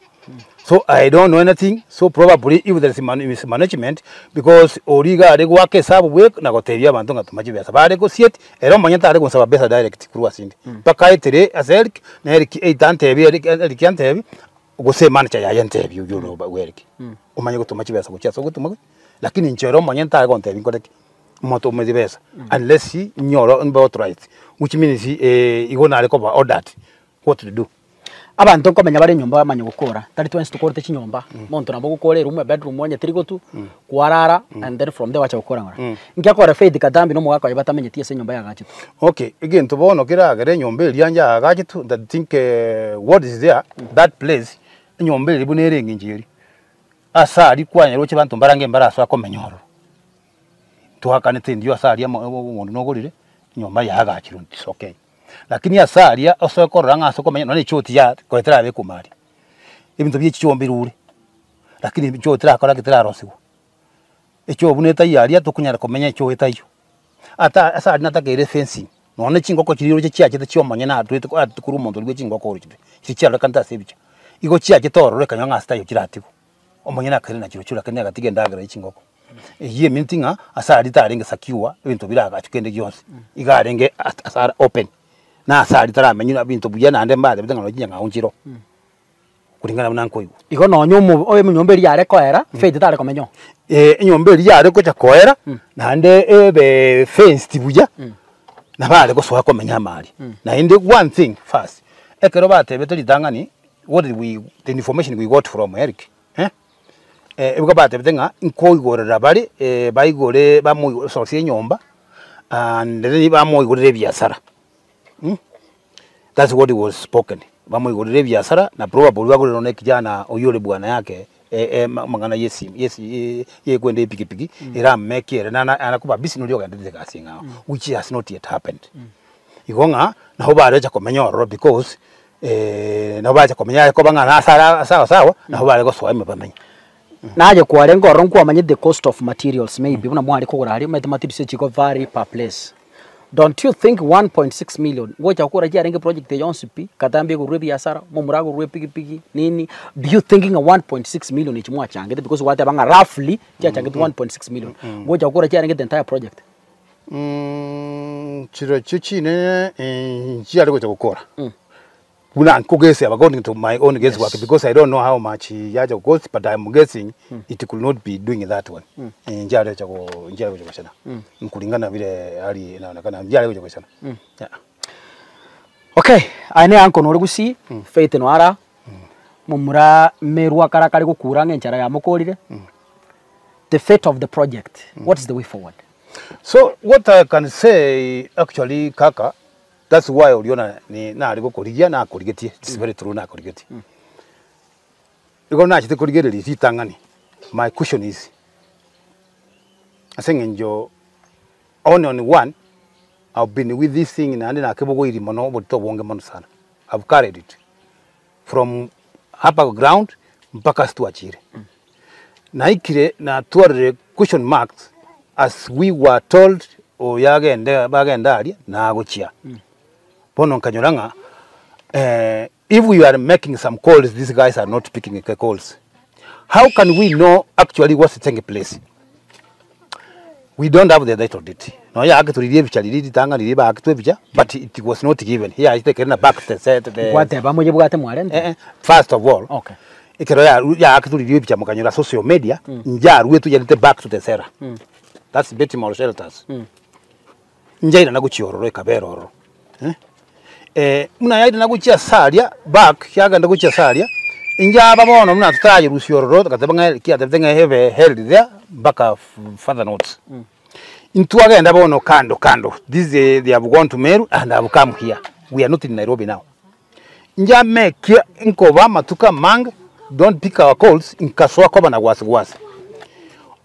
So I don't know anything, so probably if there is mismanagement because oria iga are goaka esabu bweka na gotebia abanto ng'a toma chibesa. Bare gosieti, ere omonyene tare gonsaba besa direct korwa ase inde, mpaka aetere ase Eric, na Eric either antebie Eric Eric antebie, gose emanager yaye entebie oywo ore bwa Eric, omanye gotoma chibesa gochia ase ogotoma gochia, lakini inche ere omonyene tare gontebia nkore ki, motome chibesa, unless nyore mbe authorized, which means igo nare koba ordered what to do. Abanto nkomenya bare enyomba bamanye gokora, tari twensi tokorete chinyomba, omonto nabo ogokora eroom ebedroom onye teri gotwa, kwarara and then from there gwacha gokora ng'ora. Inki akore Faith Katambi na omogaka oye batamenyeti ase enyomba yagachetwe? Okay, egento bono keragere enyomba eria yagachetwe that think what is there that place, enyomba eria buna ere eng'encho eria, ase aria kwanyora roche abanto mbarange mbarasoa komenya ororo. Twakanete indio ase aria amo omonto nogorire, enyomba yaagachirwe it's okay. Lakini ase aria osoe korora ng'a ase okomenya nonye echoti ya konya terabekwa ime aria, ebinto bie chichoo mbirure, lakini echoo terakora ki terarosiwa. Echoo buna etaiyo aria tokonyara komenya echoo etaiyo. Ata ase aria natakeire efencing, nonye chingoko chiria roche chiachete chia omonyene atwete atwete korwa omonto oria bwe chingoko orochete, chiria chiarorekanete ase ebicha. Igo chiachete ororo ekanyora ng'a ase taiyo chiratigwe. Omonyene akairana chirochio lakini agatiga endagera ye chingoko. Eyio eminti ng'a ase aria tarenge secure ebinto biragachwe kende gionsi, iga arenge ase are open, na ase aria taramenywa na binto buya naende mbatebete ng'a nonye chinyang'au nchiroo, kulingana buna nkoigwa. Igo nonye omo enyomba eria yare koera, faith tare komenya oo. Enyomba eria yare gocha koera, naende ebe fenced buya, nabo are gosoa komenya amo aria. Naende one thing first, ekero batebete ritang'ani. What did we, the information we got from Eric eh, eh, igo batebete ng'a nkoigorera bare baigore bamososie enyomba and then bamoigorere ebiasara mh, that's what was spoken, bamoigorere ebiasara na probably bagorere nonya ekijana oywo ore bwana yake amang'ana ya esimu ya esi ya kwenda epikipiki erameke ere nana anakoba busy noria ogenderete egasi eng'ao which has not yet happened. Igo ng'a nabo barecha komenya ororo because nabo barecha komenya aye koba ng'a nase are sawa sawa, nabo bare gosoa ime bamenye. Naye kwarenge ororo nkwamanyete the cost of materials maybe buna mware kogora aria omanyete materials echi vary per place. Don't you think 1.6 million ngocha gokora chiarenge project eye yonsi pi, katambe egorwe ebiasara, momura agorwe epikipiki nini, do you think ng'a 1.6 million echi mwachangete because gwateba ng'a roughly chiachangete 1.6 million, ngocha gokora chiarenge the entire project? Chirochio chinene nchiare gocha gokora. Buna nkogesa according to my own guess work because I don't know how much yacha cost but I'm guessing it could not be doing that one. Eh, nchiarecha go nchiare gocha gochana. Kulingana vile hali inaonekana nchiare gocha gochana. Yeah. Okay, aye ne uncle nore gusii, Faith noara, momura merwa kara kare gokura ng'a enchara yamokorire, the fate of the project, what is the way forward? So what I can say actually kaka, that's why oriona ni nare gokorigia nakorigetie, it's very true nakorigetie. Igo nachete korigereria ritang'ani, my question is, ase eng'encho one on one, I've been with this thing naende nakebogoirie mono oborito obonge mono sana, I've carried it from hapa ground mpaka ase twachire. Naikire natwarire question marks as we were told oyo agende bagende aria nagochia. Bono nkanyora ng'a if we are making some calls these guys are not picking the calls. How can we know actually what's taking place? We don't have the title deed. Nonya yagetoririe ebicha riria ritang'ani riria baaketwe ebicha but it was not given. Yachete ekero na back the set the Gwateba moyebwate mwarente? Eh, eh, first of all Okay. ekero yaru yaaketuririe ebicha mokanyora social media njaruetwe yarete back to the seller. That's Betty Shelters. Njairana gochia ororo ekabera ororo eh. Eh, buna yairana gochia ase aria back yagenda gochia ase aria, injaba bono buna totarayerusia ororo togateba ng'a kiatebete ng'a ebe held there mpaka further notice. Intwagenda bono kando kando, this they have gone to Meru and have come here, we are not in Nairobi now. Njamekia nkoba amatuko amange, don't pick our calls, nkasoa koba na wasi wasi.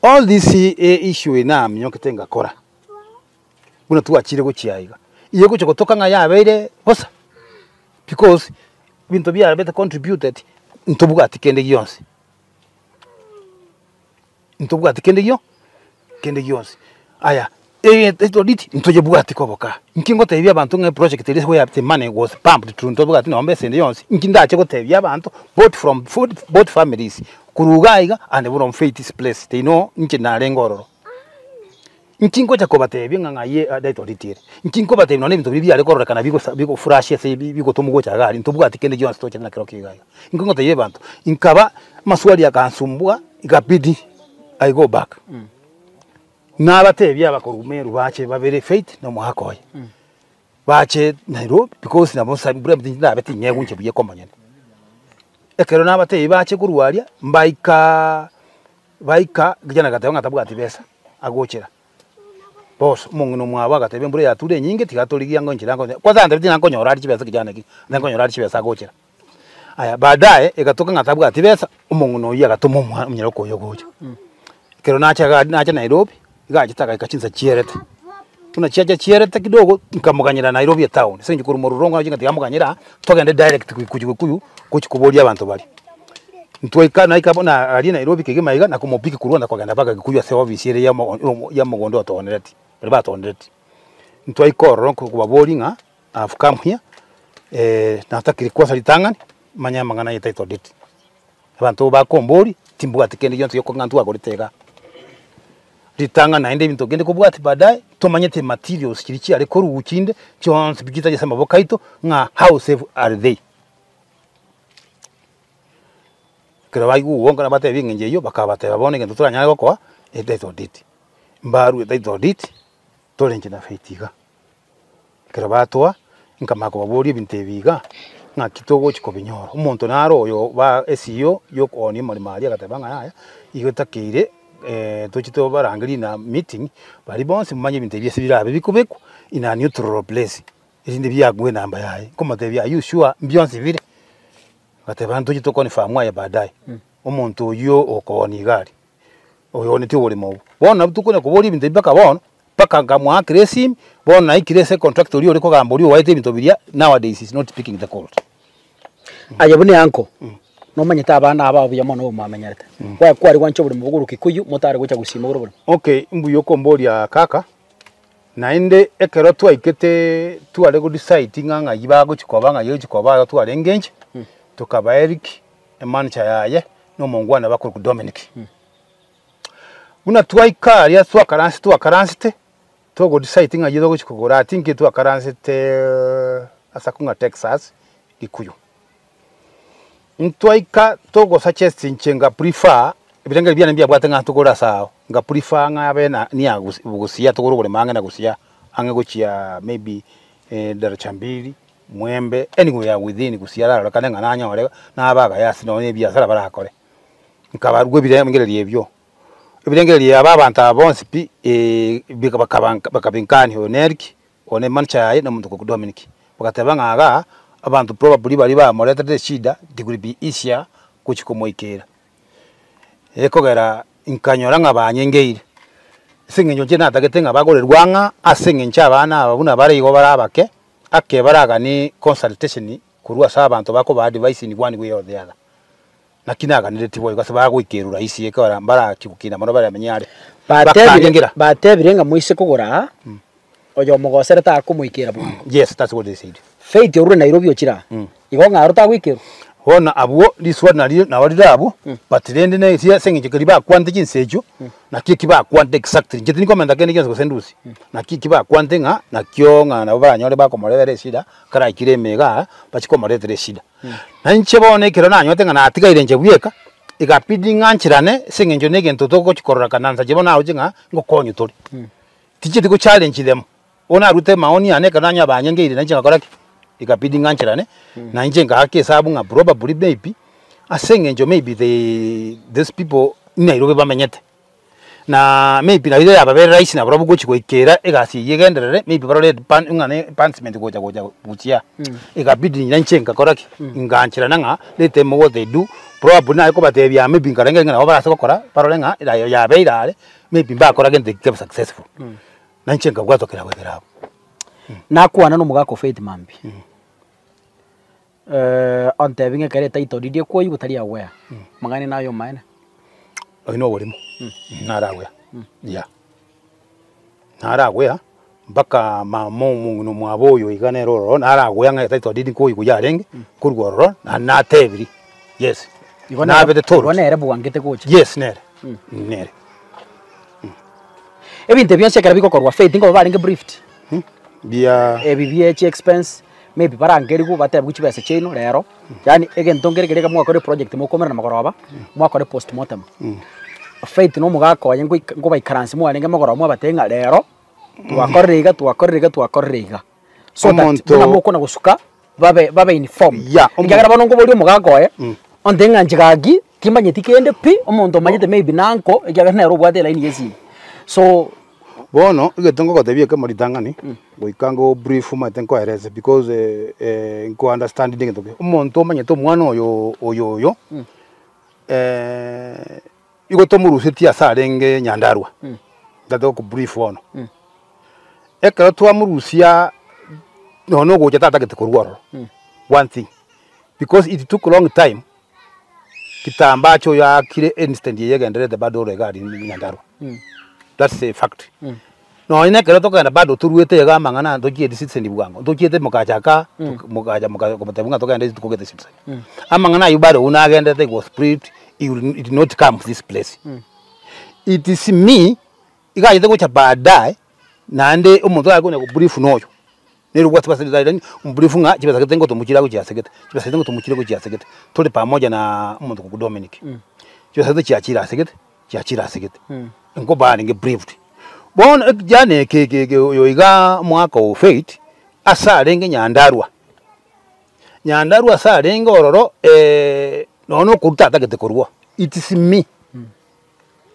All this issue eye naminyokete ngakora. Buna twachire gochia aiga, igo egocha gotoka ng'a yabeire bosa, because ebinto biabete contributed ntobwati kende gionsi, ntobwati kende gio kende gionsi. Aya, egento audit ntoyebwati koboka, inki ngotebia abanto ng'a eproject eria where the money was pumped to ntobwati nonye esende yonsi, inki ndache gotebia abanto both from food both families, korwa iga iga and from Faith's place, they know inche narenge ororo. Inki ngocha kobatebia ng'a ng'ai title deed ere? Inki nkobatebia nonya ebinto biria biare kororekana bigosa bigoflash ase bi bigotomwa gocha iga aria, ntobwati kende gionsi tochete nakerokio iga iga. Inki ngotebia abanto, nkaba amaswali akansumbua ikabidi I go back. Nabatebia abakorwa Meru bache babere Faith na omogaka oye, bache Nairobi because nabo nsa mbura ndabe tinyegwa inche buya komonyene. Ekero nabatebia bache korwa aria, mbaikaaa. Baika, kijana agateba ng'a tabwati besa agochera. Boss, omong'ina omwabo agateba embura yature enyinge tiga torigie ango enchera ango kwanza antebetie ng'a nkonyora are chibesa kijana eki, ng'a nkonyora are chibesa agochera. Aya baadaye, egatoka ng'a tabwati besa, omong'ina oyio agatoma omwa omonyaroka oyo gocha. Ekero nacha iga nacha Nairobi, iga achete agaika chinsa chierete, buna chiacha chierete kidogo, nkamoganyera Nairobi etown, ase eng'encho korwa Mororongo naroche ng'a tiga moganyere aa, togende direct gochia Gikuyu, gochia koboria abanto baria. Ntwaika naika buna aria Nairobi kegima iga na komopick korwa na kogenda mpaka Gikuyu ase ofisi ere ya omo ya omogondo otoonereti, baria batoonereti. Ntwaika ororo nkobaboria ng'a I have come here, natakire kwanza ritang'ani, manye amang'ana ya title deed. Abanto bakomboria, timbwati kende gionsi giokong'a ntwagorete igaa. Ritang'ani naende ebinto kende kobwatia baadaye, tomanyete materials chiria chiare korwa chinde, chionsi pi chitari ase amaboko aito, ng'a how safe are they. Ekero baigwa obongo nabatebia eng'encho eyio, bakabateba bono egento toranyare gokoa, e title deed. Mbarue title deed, torenche na faith iga. Ekero batoa, nkamanya kobaboria ebinto ebi iga, ng'aki togochi kobinyora. Omonto naro oyo ba esio ya okoonia omoremo aria agateba ng'a yaya, igo etakeire toche tobarangerie na meeting, baria bonsi momanye ebinto ebi ase birabe bikobekwa in a neutral place, erinde biakwe enamba yaye. Nkomotebia are you sure mbionsi bire? Agateba ntoche to confirm aye baadaye. Omonto oyio okoonia iga aria, oyoonetie oboremo obwo. Bono nabo tokonya koboria ebinto ebi mpaka bono, mpaka nkamoakera esimi, bono naikire ase econtractor oria ore kogamba oria owaete ebinto biria, nowadays is not picking the calls. Aye buna uncle, nomanyete abana aba buya mono obo mwamenyerete. Kwaye kware gwancha oboremo bwa korwa Kikuyu, motare gocha gusii mogore oboremo. Okay, mbuya okomboria kaka, naende ekero twaikete tware go decide ng'a ng'ai bagochi koba ng'ai ochi koba iga twarenge inche, tokaba Eric, emanager yaye, na omongwana bakorokwa Dominic. Buna twaika aria twakaranse twakaransete, togo decide ng'ai togochi kogora I think twakaransete ase akong'a Texas. Gikuyu. Ntwaika togosuggest inche nga prefer, ebirengererio biane mbiabwate ng'a togore ase ao, nga prefer ng'a abe na near Busia togore oboremo ang'e na Busia, ang'e gochia maybe Daraja Mbili, Mwembe, anywhere within Busia ararorekane ng'a nanyore nabe agaya ase nonye ebiasara barakore. Nkabarwa ebirengererio ebio, ebirengererio aba abanto aba bonsi pi bakabinkania oyo nere ki, oyo ne manager yaye na omonto okorokwa Dominic. Bagateba ng'a igaa, abanto probably baria bamoreterete eshida, it will be easier gochia komoikera. Ekogera nkanyora ng'a banyengeire, ase eng'encho inche natagete ng'a bagorerwe ang'a ase eng'encho abana aba buna bare igo bare abake, ake baraganie consultation korwa ase abanto bakoba advice in one way or the other. Naki naganeretie boigo ase bagoikerwa rahisi ekero mbarachie gokina mono baramenye are. Batebire Bakanyengera. batebire ng'a moise kogora aa, oyo omogosere takomoikera bwango. Yes, that's what they said. Faith orure Nairobi ochire aa, igo ng'a aro tagoikerwa? Bono abwo riswali nario nabo rire abwo, but rende ne ase ase eng'encho keria bakwanete chinsa echio, naki eki bakwanete exactly, inche tindi komenta kende gionsi gose ndusie, naki eki bakwanete ng'a nakio ng'a nabo baranyore bakomorera eshida, karaikire ime igaa, bachie komoretera eshida. Na inche bono ekero nanyorete ng'a natigaire inche bweka, egabidi ng'ancherane ase eng'encho na egento togochi korora kana nsache bono naroche ng'a ngokonywa tore. Tichieti go challenge them, bono narute maoni yane ekero nanyora banyengeire nainche ngakora ki? Egabidi ng'ancherane, na inche ngaaka esabu ng'a probably maybe, ase eng'encho maybe they these people Nairobi bamenyete. Na maybe nario yababere rahisi nabarabwo gochi goikera egasi eywo egenderere maybe barore epan ng'a ne advancement gocha gocha gochia. Ekabidi nainche ngakora ki? Ngancherana ng'a let them what they do, probably naye kobatebia maybe nkarenge ng'a nabo barase gokora barore ng'a erayo yabeire are, maybe mbakora gento ekio kebe successful. Nainche nkabwatwa kera goetera abwo. Nakwana na omogaka o Faith mambia, ontebie ng'a ekero etitle deed ekoyigwa tari aware, amang'ana naye omaene. Oyio na oborimo, naro aware, yeah. Naro aware mpaka mama omong'ina omwabo oyo iga nere ororo naro aware ng'a etitle deed nkoyigwa yarenge, korwa ororo naende natebirie, yes. Igo nere Nabete told. igo nere bwangete gocha. Yes nere, nere. Ebinto ebi bionsi ekero bigokorwa faith nkoba barenge briefed. Bia. Ebi bie chi expense, maybe barangerigwe batebigwe chibesa chiaino rero, yaani egento nkere keria mwakora eproject mokomerana mogoroba, mwakora postmortem. Faith na omogaka oye ngoika ngobaikaransi mwarenge mogoroba mwabatebia ng'a rero, twakorire iga twakorire iga twakorire iga. So that Omonto. buna mokona gosuka, babe babe informed. Yeah, omo- Ekiagera bono nkoboria omogaka oye, ontebie ng'a inche gaki, timanyeti kende pi, omonto omanyete maybe na uncle, ekiagera nere obwate elaini ya esimi. So. Bono egento ngogotebia ekemo ritang'ani, goika ngo brief omanyete nkoerese because nko understand inde egento kere. Omonto omanyete omwana oyo oyo oyo, igo tomorusetie ase arenge Nyandarua, ntagete goko brief bono. Ekero twamorusia nonya na ogocha tatagete korwa ororo, one thing, because it took long time, Kitambacha oyo aakire instant eye egendererete bado ore iga aria Nyandarua. That's a fact. Nonye na ekero tokogenda bado toruete iga amang'ana ntochieti citizen bwango, ntochiete mokachaka mokacha moka komotebia ng'a togende rituko gete citizen. Amang'ana aywo bado buna agenderete he was split, he will he did not come this place. It is me, iga achete gocha baadaye, naende omonto are konya go brief noyo. Nere obwate chibesa chire omobrief ng'a chibesa gete ngotomochire gochia ase gete, chibesa gete ngotomochire gochia ase gete, tore pamoja na omonto okorokwa Dominic. Chibesa gete chiachire ase gete, chiachire ase gete, nko barenge briefed. Bono ekijana eke eke eke oyo igaa omwaka o Faith, ase arenge Nyandarua, Nyandarua ase arenge ororo nonya na okorwa tatagete korwa, it is me.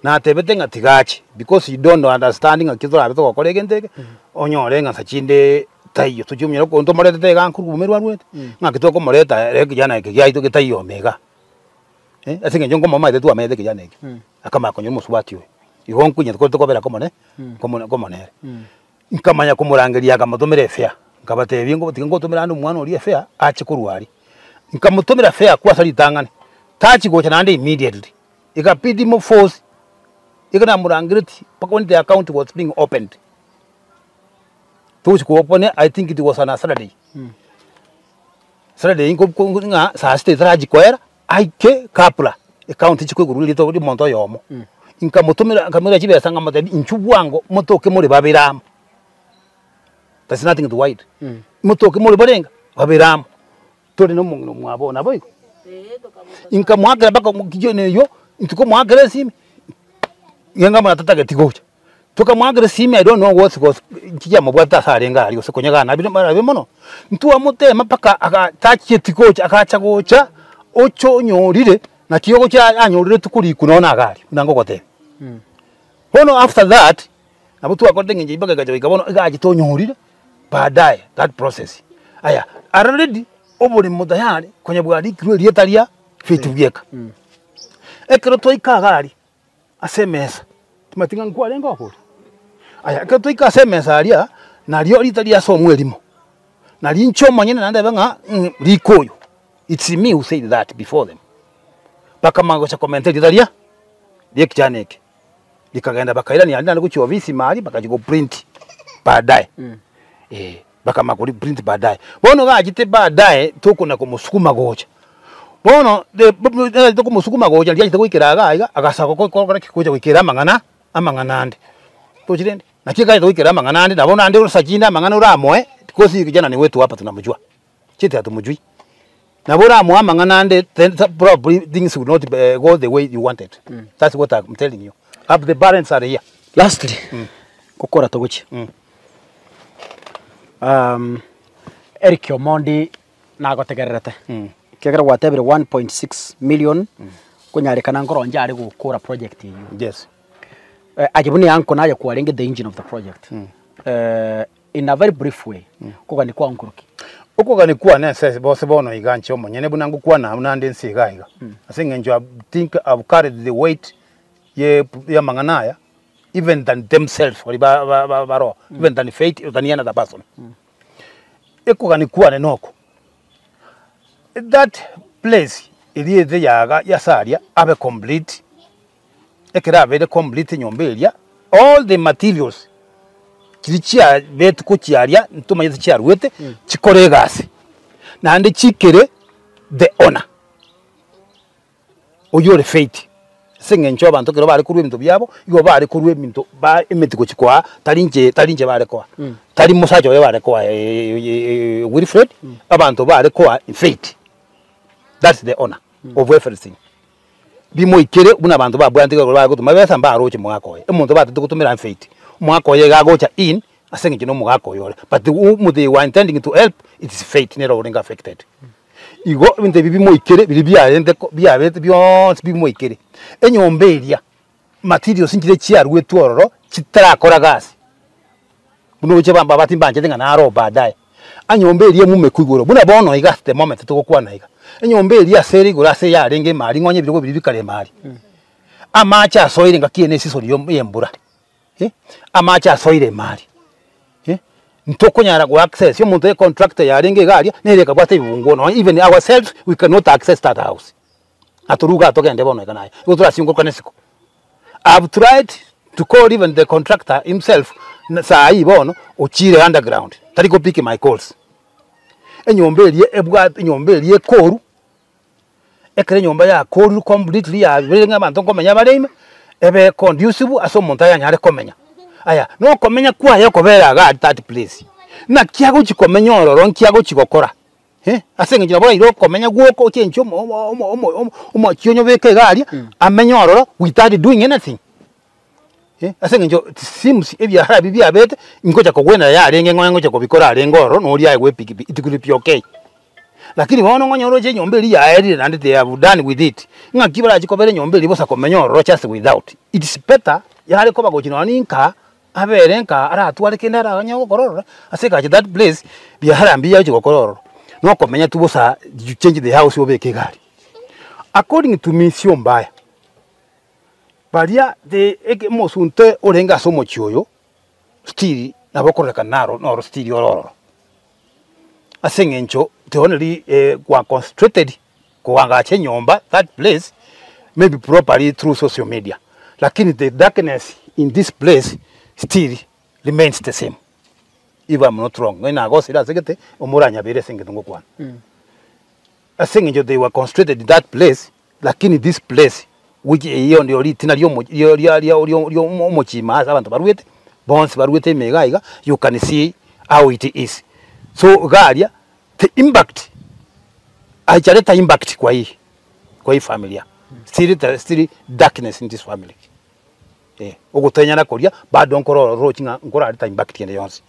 Natebete ng'a tiga ache because you don't understand ng'aki torabe togokora egento eke, onyore ng'a nsa chinde taiyo tochia komanya okonto tomoretete iga nkorwa obomeru arwete, ng'aki tokomoreta ere ekijana eke giaito getaiyo ime igaa eh, ase eng'encho nkomomaete twamaete ekijana eke, akamanya konyora omosubati oyo, igo nkoinyete kore tokobera komone komone komone ere. Nkamanya komorangeria akamotomera efare, nkabatebia ngo tiga ngotomera ande omwana oria efare ache korwa aria. Nkamotomera fare kwa ase ritang'ani, tachi gocha naende immediately. Ikabidi mo force, ekero namorangeretie mpaka when the account was being opened, togochi ko open I think it was on a Saturday, Saturday nko nko ng'a saa sita etarachi koera, aike kabla account echi koigorwa erieta ria omonto oyomo. Nkamotomera nkamoira chibesa nkamotebia inchuo bwango motoke more babere amo, there's nothing to hide, motoke more barenge babere amo. Tore na omong'ina omwabo oo, naboigo? Inkamoakera mpaka omokicheni oyio, intwe komoakera esimi, nigo buna tatageti gocha. Tokamoakera esimi I don't know what was nki kiamobwatete ase arenge aria gose konya gana marabe mono. Ntwamotema mpaka aga tachieti gocha agacha gocha, ocha onyorire, naki ogocha anyorire rituko riko nonya iga aria buna ngogotebia. Bono after that, nabo twakorete eng'encho eyio mpaka egacha goika bono iga achete onyorire, baadaye that process. Aya, already oboremo tayari konya bwarikirwe erieta ria Faith bweka. Ekero twaika iga aria, ase emesa, timanyeti ng'a nkwarenge oboria. Aya, ekero twaika ase emesa aria, nario ritari ase omwerimo, nario inche omonyene nandebe ng'a rika oyo, it's me who said that before them. Bakamanya gocha komenta erieta ria ria ekichana eke, rikagenda bakairania aria naende gochia ofisi ime aria bakachia go print baadaye, eh, bakamanya kori print baadaye. Bono gachete baadaye tokona komosukuma gocha, bono tokomosukuma gocha riria achete goikera igaa iga, agasoka gokora ki? Gocha goikera amang'ana amang'ana ande, tochi rende? Naki ekagete goikera amang'ana ande nabo naende orosachinde amang'ana oramoe, because huyu kijana ni wetu hapa tunamjua, chiete hatumjui. Nabo oramoe amang'ana ande then probably things will not go the way you wanted, that's what I'm telling you, up the parents are here. Lastly, gokora togochia, Eric Omondi nagotegererete, ekiagera gwatebire 1.6 million, konyarekana nkoronche are gokora project eywo. Yes. Aye buna eanko naye kwarenge the engine of the project, in a very brief way, okogania kwao nkoroki? Okogania kwane ase bose bono iga inche omonyene buna ngokwana buna nde inse iga iga, ase eng'encho I think I've carried the weight ye ya amang'ana aya even than themselves baria ba- ba- ba- baroo, even than faith or than any other person. Ekogania kwane noko, that place eria ere yaga ase aria abe complete. Ekero abeire complete enyomba eria, all the materials chiria chiabetwe gochia aria ntomanyete chiaruete, chikore egasi, naende chikere the owner, oywo ore faith. Ase eng'encho abanto ekero bare korwa ebinto biabo, igo bare korwa ebinto ba emeti gochia koa tari inche tari inche bare koa, tari mosacha oye bare koa Wilfred, abanto bare koa faith, that's the owner of everything. Bimoikere buna abanto babwate igoro bare gotoma besa mbaroche omogaka oye. Omonto batete gotomera mfeiti, omogaka oye iga agocha in ase eng'encho na omogaka oyo ore. But whom they were intending to help, it is faith nere orenge affected. Igo ebinto ebi bimoikere biria biarente ko biabete bionsi bimoikere. Enyomba eria, materials nchire chiaruetwe ororo chitarakora gasi. Buna oche bambabati mbanchete ng'a naro baadaye. Enyomba eria emumekwa igoro, buna bono iga at the moment togokwana iga, enyomba eria ase ere igoro ase yarenge emari ng'onye ebirogo biria bikare emari, amache asoire ngaki eye na esisoni ya embura eh, amache asoire emari eh, ntokonyara go access omonto econtractor yarenge iga aria, nere ekabwata ebibunguo nonye even ourselves we cannot access that house. Atoruge iga togende bono iga naye, igo torasiungokane isiko. I've tried to call even the contractor himself saa hii bono ochire underground tari go pick my calls. Enyomba eria ebwate enyomba eria ekoru, ekero enyomba yakorirwe completely yabeire ng'a abanto nkomenya bare ime, ebe conducive ase omonto ayanyare komenya. Aya, na okomenya kwaye okobera iga aria that place, naki agochi komenya ororo nki agochi gokora. Ase eng'encho nabo oraire okomenya gwoka ochenche omo omo omo omo omo omochie onyobeke iga aria, amenye ororo without doing anything. Ase eng'encho it seems ebiara ebi biabete, ngocha kogwenera yarenge ng'o ngocha kobikora arenge ororo na oria aegwe epikipiki, it could be okay. Lakini bono ng'onye oroche enyomba eria yaerire naende they have done with it, ng'aki barachi kobera enyomba eria bosa komenya ororo just without. It's better yare koba gochia nonya ninka. Abere nka aratware kende araganye gokora ororo, ase egacha that place, biashara mbiya oche gokora ororo, na okomenya tu bosa you change the house obeke egari. According to me sio mbaya, baria the eke omosunte orenge ase omochie oyo, still nabo okororekana naro noro still ore ororo. Ase eng'encho the only kwa concentrated koagacha enyomba that place maybe properly through social media lakini the darkness in this place still remains the same if am not wrong onye nagosire ase gete omoranyabere ase eng'encho ngokwana. Ase eng'encho they were concentrated in that place lakini this place which eyio ndio ritina ria omo ria ria ria ria omochima ase abanto barwete bonsi barwete ime iga iga you can see how it is. So iga aria the impact. Haichaleta impact kwa hii kwa hii familia still there still darkness in this family eh, ogotenyana koria bado nkoro rochi ng'a nkorareta impact ende yonsi.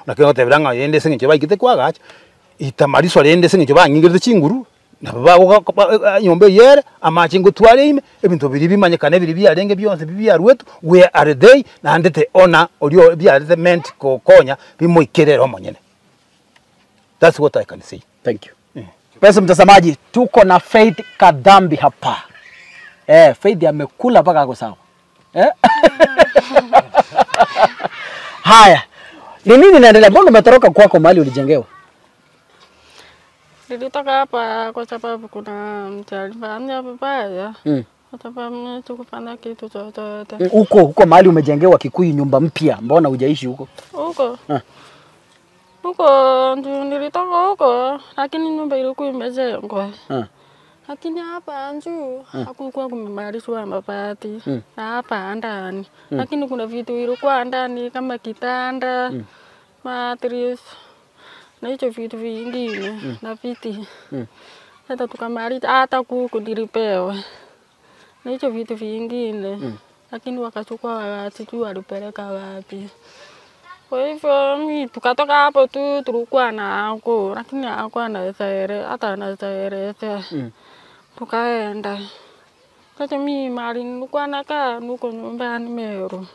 Naki ngotebera ng'a rende ase eng'encho baigete koagacha, itamariswa rende ase eng'encho bang'ingerete chinguru, nabo bagoka ba enyomba eywo ere, amache ngotware ime, ebinto biria bimanyekane biria biarenge bionsi bi biaruetwe, where are they? Naende the owner oria biarete meant gokonya bimoikere ere omonyene. That's what I can say. Thank you. Mpenzi mtazamaji, tuko na Faith Kadhambi hapa. Eh, Faith amekula mpaka ako sawa. Eh? Haya. Ni nini inaendelea? Mbona umetoroka kwako mahali ulijengewa? Nilitoka hapa kwa sababu kuna mtu alifanya vibaya. Kwa sababu mimi sikufanya kitu chochote. Huko huko mahali umejengewa Kikuyu nyumba mpya, mbona hujaishi huko? Huko. Ah. Huko ndio nilitoka huko, lakini nyumba ilikuwa imejengwa. Ah. Lakini hapa juu hakukuwa kumemalizwa mabati na hapa ndani. Lakini kuna vitu ilikuwa ndani kama kitanda, mattress na hicho vitu vingine na viti. Sasa tukamaliza hata kuku nilipewa na hicho vitu vingine, lakini wakachukua, sijui walipeleka wapi. Kwa hivyo mi tukatoka hapo tu, tulikuwa na anko, lakini anko anaweza ele, hata anaweza elezea. Tukaenda. Sasa mi mahali nilikuwa nakaa nuko nyumbani Meru.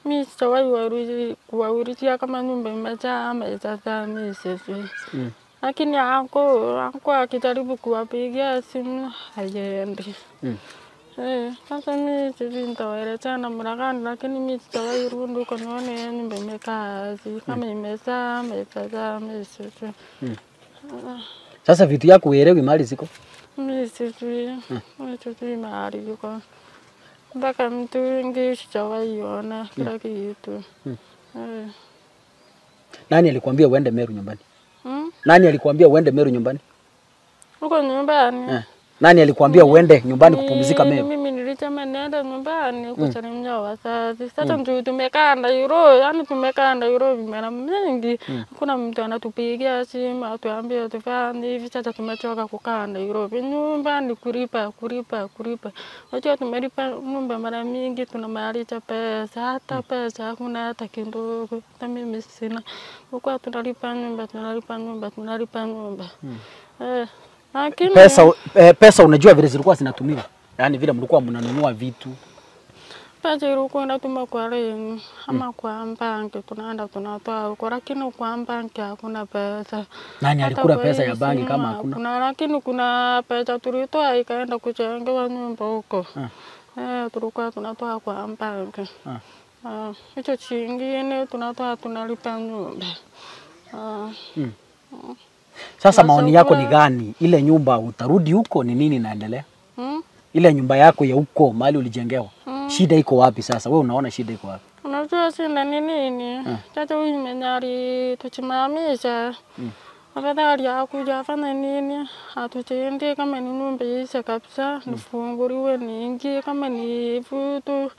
Mi sijawahi kuwaulizia kama nyumba imejaa ama haijajaa, mi sijui. Lakini anko, anko akijaribu kuwapigia simu haiendi. Sasa mi sijui nitawaelezea namna gani, lakini mi sijawahi rudi huko nione nyumba imekaa aje, kama imejaa ama haijajaa, mi sijui. Sasa vitu yako huelewi mahali ziko? Mi sijui, mi sijui mahali iko. Mpaka mtungi sijawahi ona kila kitu. Nani alikwambia uende Meru nyumbani? Nani alikwambia uende Meru nyumbani? Huko nyumbani. Nani alikwambia uende nyumbani kupumzika Meru? Mimi nilisema niende nyumbani kusalimia wazazi. Sasa ndio tumekaa Nairobi, yani tumekaa Nairobi mara mingi. Hakuna mtu anatupigia simu atuambie tufanye hivi. Sasa tumechoka kukaa Nairobi. Nyumbani kulipa, kulipa, kulipa. Unajua tumelipa nyumba mara mingi, tunamaliza pesa, hata pesa hakuna hata kidogo. Hata mimi sina. Kwa tunalipa nyumba, tunalipa nyumba, tunalipa nyumba. Lakini Pesa, pesa unajua vile zilikuwa zinatumiwa? Yaani vile mlikuwa mnanunua vitu. Pesa ilikuwa inatuma kwa leni ama kwa banki, tunaenda tunatoa huko, lakini kwa banki hakuna pesa. Nani Hata alikula kwa pesa hii ya banki simu kama hakuna? hakuna, lakini kuna pesa tulitoa ikaenda kujengewa nyumba huko. Tulikuwa tunatoa kwa banki. Hicho chingine tunatoa tunalipa nyumba. Sasa maoni yako ni gani? Ile nyumba utarudi huko, ni nini inaendelea? Ile nyumba yako ya huko mahali ulijengewa. Shida iko wapi sasa? Wewe unaona shida iko wapi? Unajua shida ni nini? Sasa huyu mwenye alitusimamisha. Afadhali akuja afanye nini? Atusaidie kama ni nyumba iishe kabisa, nifunguliwe niingie, kama ni vitu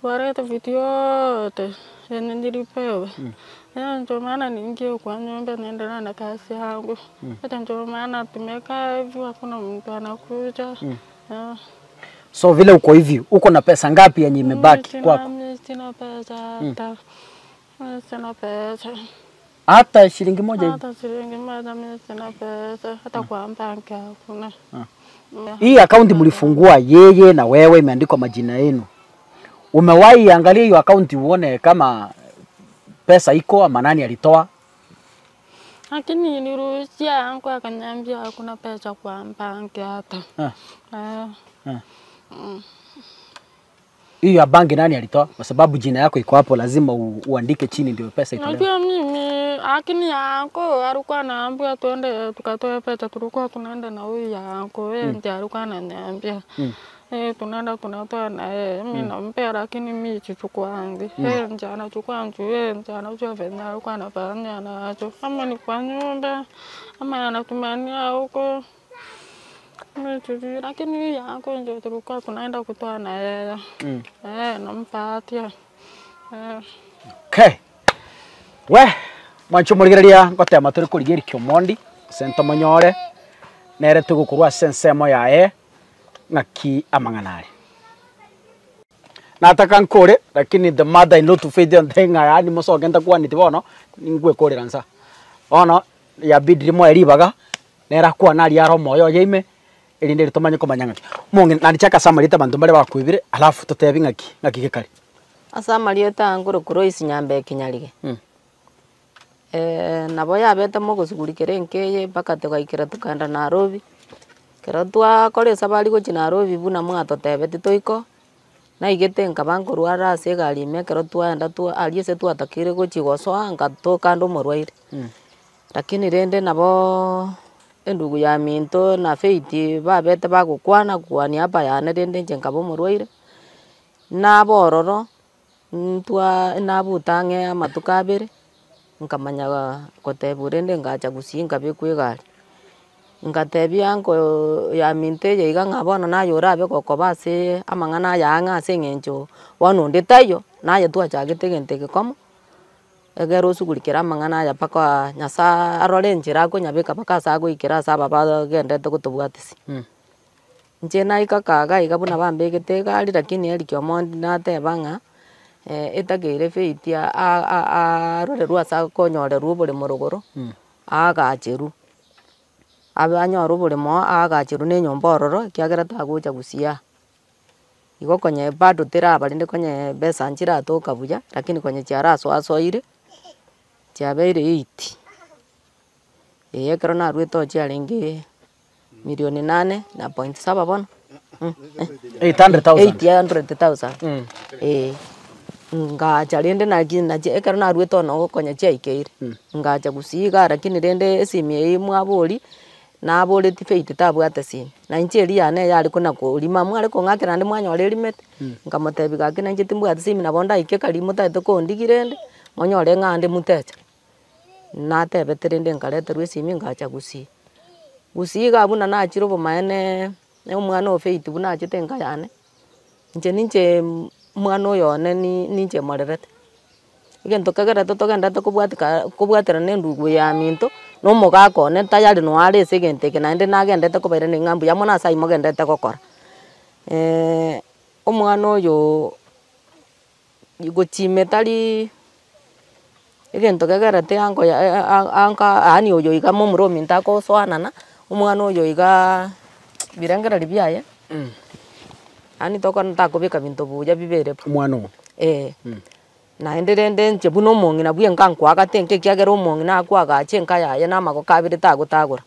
walete vitu yote yenye nilipewa. Ndio maana niingie kwa nyumba niendelee na kazi yangu. Hata ndio maana tumekaa hivi, hakuna mtu anakuja. So vile uko hivi, uko na pesa ngapi yenye imebaki kwako? Mimi sina pesa hata. Mimi sina pesa. Hata shilingi moja hivi? Hata shilingi moja mimi sina pesa, hata kwa banki hakuna. Hii akaunti mlifungua yeye na wewe, imeandikwa majina yenu. Umewahi angalia hiyo akaunti uone kama pesa iko ama nani alitoa? Lakini niliruhusia yangu akaniambia hakuna pesa kwa banki hata. Hiyo ya banki nani alitoa? Kwa sababu jina yako iko hapo, lazima uandike chini ndio pesa itolewe. Unajua mimi lakini yangu alikuwa anaambia tuende tukatoe pesa, tulikuwa tunaenda na huyu yangu, yeye ndiye alikuwa ananiambia. Tunaenda tunatoa na yeye, mimi nampea, lakini mimi sichukuangi. Yeye ndiye anachukua, yeye ndiye anajua venye alikuwa anafanya nacho. Kama ni kwa nyumba ama anatumania huko. Mimi sijui, lakini huyu yangu ndio tulikuwa tunaenda kutoa na yeye. Nampatia. Okay. We, mwancho murigereria ngotema turi kurigia Eric Omondi, Sento Monyore. Nere togokorwa ase ensemo yaye ng'aki amang'ana are. Nataka nkore lakini the mother in law to Faith ontebie ng'a yaani mosoke ntakwaneti bono, ningwekorera nsa. Bono yabidi rimoe ribaga, nere akwane aria are omoyo oye ime, erinde ere tomanye komanya ng'aki. Omong'ina naende chaka ase amarieta abanto mbare bakoibire alafu totebi ng'aki, ng'aki gekare. Ase amarieta aa nkorokwa Loice Nyambeki Nyarige. Nabo yabete mogosugurikera enka eye mpaka togaikera tokaenda Nairobi, ekero twakora esabari gochia Nairobi buna mwatotebetie toiko, naigete nkaba nkorwara ase egari ime ekero twaenda twa aria ase twatakeire gochia gosoa nkatoka ande omorwaire. Lakini rende naboooo endugu ya minto na Faith babete bagokwana kwa niaba yane rende inche nkaba omorwaire, naba ororo. Ntwa nabuta ang'e amatuko abere, nkamanya gotebiwa rende ngacha gusii nkabekwa egari. Ngatebia uncle yaminto eye iga ng'a bono naye orabe gokoba aseee amang'ana aya ang'e ase eng'encho bono onde taiyo, naye twachagete egento eke komo, egere osugurikere amang'ana aya mpaka nyasaye arore enchera akonyabeka mpaka ase agoikera ase aba bagenderete gotobwatisia. Inche naika kaga iga buna bambegete egari lakini Eric Omondi nateba ng'a etakeire Faith arorerwe ase akonyorerwa oboremo rogoro, aagacherwe, abe anyore oboremo aagacherwe na enyomba ororo ekiagera tagocha gusii aa. Igo konye bado teraba rende konye besa nchiratoka buya, lakini konye chiarasoasoire, chiabeire eight, eh ekero naruete oo chiarenge. Milioni nane na point saba bono, 800,000. 800,000 eh. Ngacha rende naki nachi ekero naruete ono gokonya chiaikeire, ngacha gusii igaa lakini rende esimi eywo mwaboria, naboreti Faith tabwate simu, na inche eria yane yare kona korima mware kong'akera naende mwanyora erimete, nkamotebia gaki nainche timbwati simu nabo ndaike karibu motagete kondigia rende, monyore ng'a ande mutecha. Natebete rende nkareterwa esimi ngacha gusii. Gusii iga buna nachire obomaene na omwana o Faith buna achete enka yane, inche ninche omwana oyo one ni ninche morerete. Egento kegerete togenderete kobwatika kobwaterana na endugu ya minto, na omogaka one tayari noo are ase egento eke naende nagendete kobairaneria ng'a mbuya mono ase aywo mogenderete gokora. Omwana oyooo. Gochime tari egento kegerete ango ya anka yaani oyo iga momura ominto agosoanana, omwana oyo igaa birengereri biaye, yaani tokona takobeka binto buya bibere pi. Omwana ogo. Eh, naende rende inche buna omong'ina bwa enka nkoagate enka ekiagera omong'ina akoagacha enka yaye na amagoko abere tagotagora.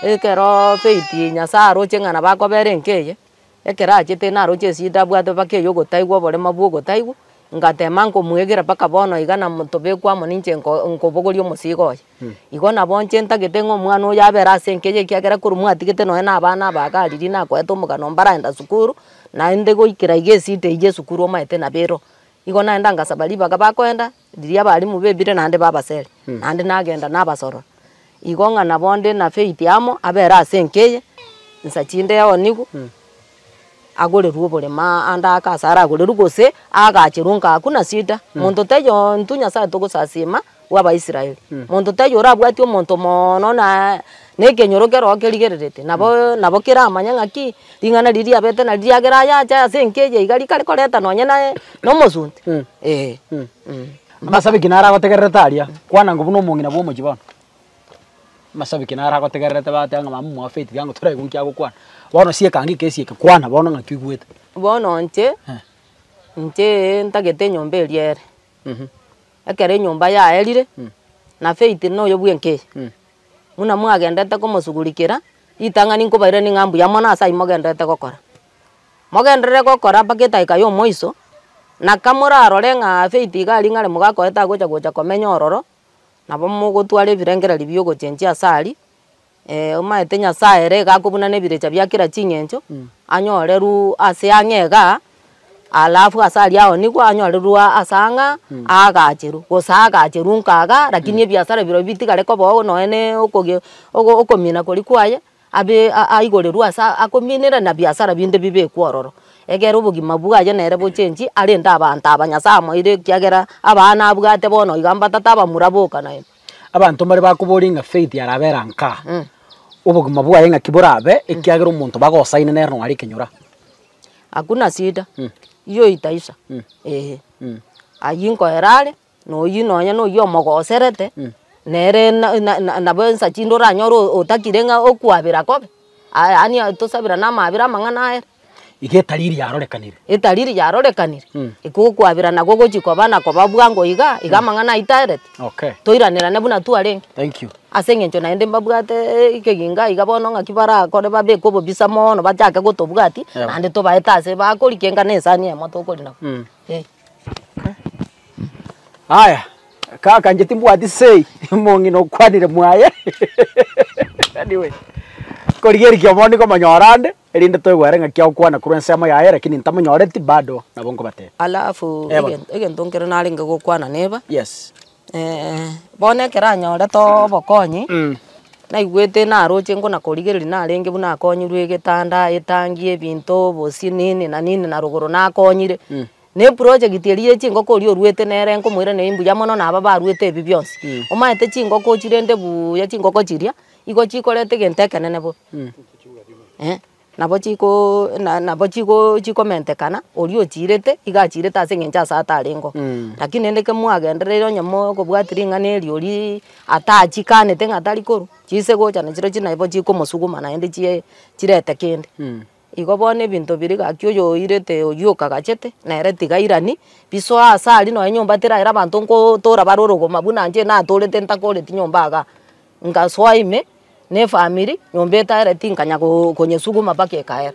Ekeroo Faith Nyasaye aroche ng'a nabo akobera enka eye. Ekero achete naroche esida abwate mpaka eye ogotaigwa oboremo bwa ogotaigwa, ngatema nkomoegera mpaka bono iga na tobekwa amo ninche nko nkobogoria omosigo oye. Igo nabo inche ntagete ng'a omwana oyo abere ase enka eye ekiagera korwa mwatigete nonye na abana aba iga riria nakoete omogano mbaraenda sukuru, naende goikera iga esida eywo ya esukuru omanyete nabo ero. Igo naenda ngasaba ribaga bakoenda, riria abalimu bebire naende babaseria, naende nagenda nabasorora. Igo ng'a nabo nde na Faith amo, abere ase enka eye, nsa chinde aonigwe, agorerwe oboremo ande ake ase aragorerwe gose, agacherwe nka hakuna shida, monto taiyo intwe Nyasaye togosasima bwa abaisraeli, monto taiyo orabwatie omonto moono na na ekenyoro kero kerigererete, nabo nabo keramanye ng'aki, ring'ana riria riabete nari riagera ayache ase enka eye iga rikare koreta nonye naye na omosunte, eh. Amasabiki naro agotegererete aria, kwana ng'a buna omong'ina bwa omochie bono. Amasabiki naro agotegererete bateba ng'a mama omwabo Faith tiga ngotoraigwe nki agokwana. Bono sieka ange ekesi eke, kwana bono ng'aki oigwete. Bono inche, inche ntagete enyomba eria ere, ekero enyomba yaerire, na Faith noyo bwa enka eye, buna mwagendete komosugurikera, ritang'ani nkobairani ng'a mbuya mono ase aywo mogenderete gokora. Mogenderere gokora mpaka edageka ya omoiso, na kamorarore ng'a Faith iga aria ng'are mogakoete agocha gocha komenya ororo, nabo mogotwara ebirengererio bia ogochenchia ase aria, omanyete Nyasaye ere iga akobuna na ebirecha bia kera ching'encho, anyorerwu ase ang'e igaa, alafu ase aria aonigwe anyorerwu ase ang'a aagacherwe, gose aagacherwe nka igaa, lakini ebiasara birobio bitigare koba oo nonye na okoge ogo okomina koria kwaye. Abe aigorerwe ase akominera na biasara binde bibekwe ororo, egere obogima bwaye nere bochenchie arende abanto aba Nyasaye amoeire ekiagera abana abwate bono iga mbatata abamura boka naende. Abanto mbare bakoboria ng'a Faith arabera nkaa, Obogima bwaye ng'aki borabe, ekiagera omonto bagosaine nere nonya are ekenyora. Hakuna shida, hiyo itaisha, eeh. Ayio nkoera are, na oyio nonya na oyio omogoserete, nere na- na- na- nabo ensa chinde oranyore otakire ng'a okwabera kobe, aya yaani tosabera na amabera amang'ana ayere. Iga etariri yarorekanire. Etariri yarorekanire, iko okwabera nakwo gochia koba na koba bwango iga, iga amang'ana ayio taereti. Okay. Toiranerane buna twarenge. Thank you. Ase eng'encho naende mbabwate ekeginga iga bono ng'aki barakore babeke obobisa mono bachake gotobwatia, Eeh. naende tobaete ase bakorika enga na esani eyemo tokori nabo, eh. Aya, kaka inche timbwati say, omong'ina okwanire mwaye anyway, korigereria obondi nkomonyora ande, erinde toigwere ng'aki agokwana korwa ensemo yaye lakini ntamonyoreti bado nabo nkobatebia. Alafu Eba. egento egento nkere narenge gokwana neba, Yes. bono ekero anyorete obokonyi, naigwete naroche nkona korigereria narenge buna akonyirwe egetanda, etangi, ebinto, obosie nini na nini na rogoro nakonyire. Na eproject eria ye chingoko oria oruete nere nkomoiraneria mbuya mono na aba baruete ebi bionsi. Omanyete chingoko chirende buuya chingoko chiria, igo chikoreta egento ekenene bobe, eh, nabo chikoo na nabo chiko chikomentekana, oria ochiirete, iga achiirete ase eng'encho ase atarengeo. Lakini rende ekero mwagendereire onye mokobwatia ring'ana eri oria atachikanete ng'a tari korwa, chise gocha nachirochio nabo chikomosuguma naende chie chirete kende. Igo bono ebinto biria gaki oyo oirete oyio okagachete, nere tiga airani, bisoe ase aria nonye nyomba teraere abanto nkotora bare orogoma buna inche natorete ntakoreti nyomba igaa. Nkasoa ime, na efamiri, nyomba etaereti nkanya go konyesuguma mpaka ekaera.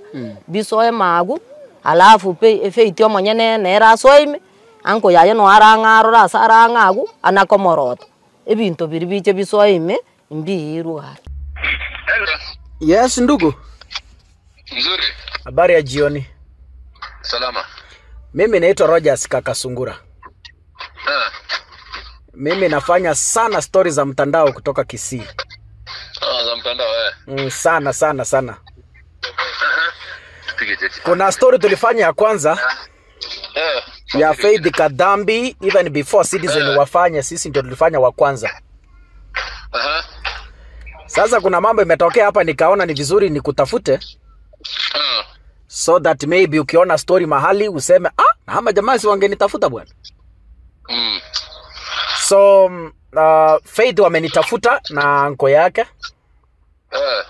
Bisoe magu, alafu pe efaith omonyene nere asoe ime, uncle yaye noo arang'e arore ase arang'e agwo, ana komorota. Ebinto biria biche bisoe ime, mbiirwe gaki. Hello. Yes ndugu. Nzuri. Habari ya jioni. Salama. Mimi naitwa Rogers Kakasungura. Ah. Mimi nafanya sana stori za mtandao kutoka Kisii. Ah, za mtandao eh. Sana sana sana. Tupige jeshi. Kuna story tulifanya ya kwanza Eh. ya Faith Kadambi even before Citizen wafanye, sisi ndio tulifanya wa kwanza. Aha. Sasa kuna mambo imetokea hapa, nikaona ni vizuri nikutafute Ah. so that maybe ukiona story mahali useme ah, na ama jamaa si wangenitafuta bwana. So Faith wamenitafuta na anko yake Eh.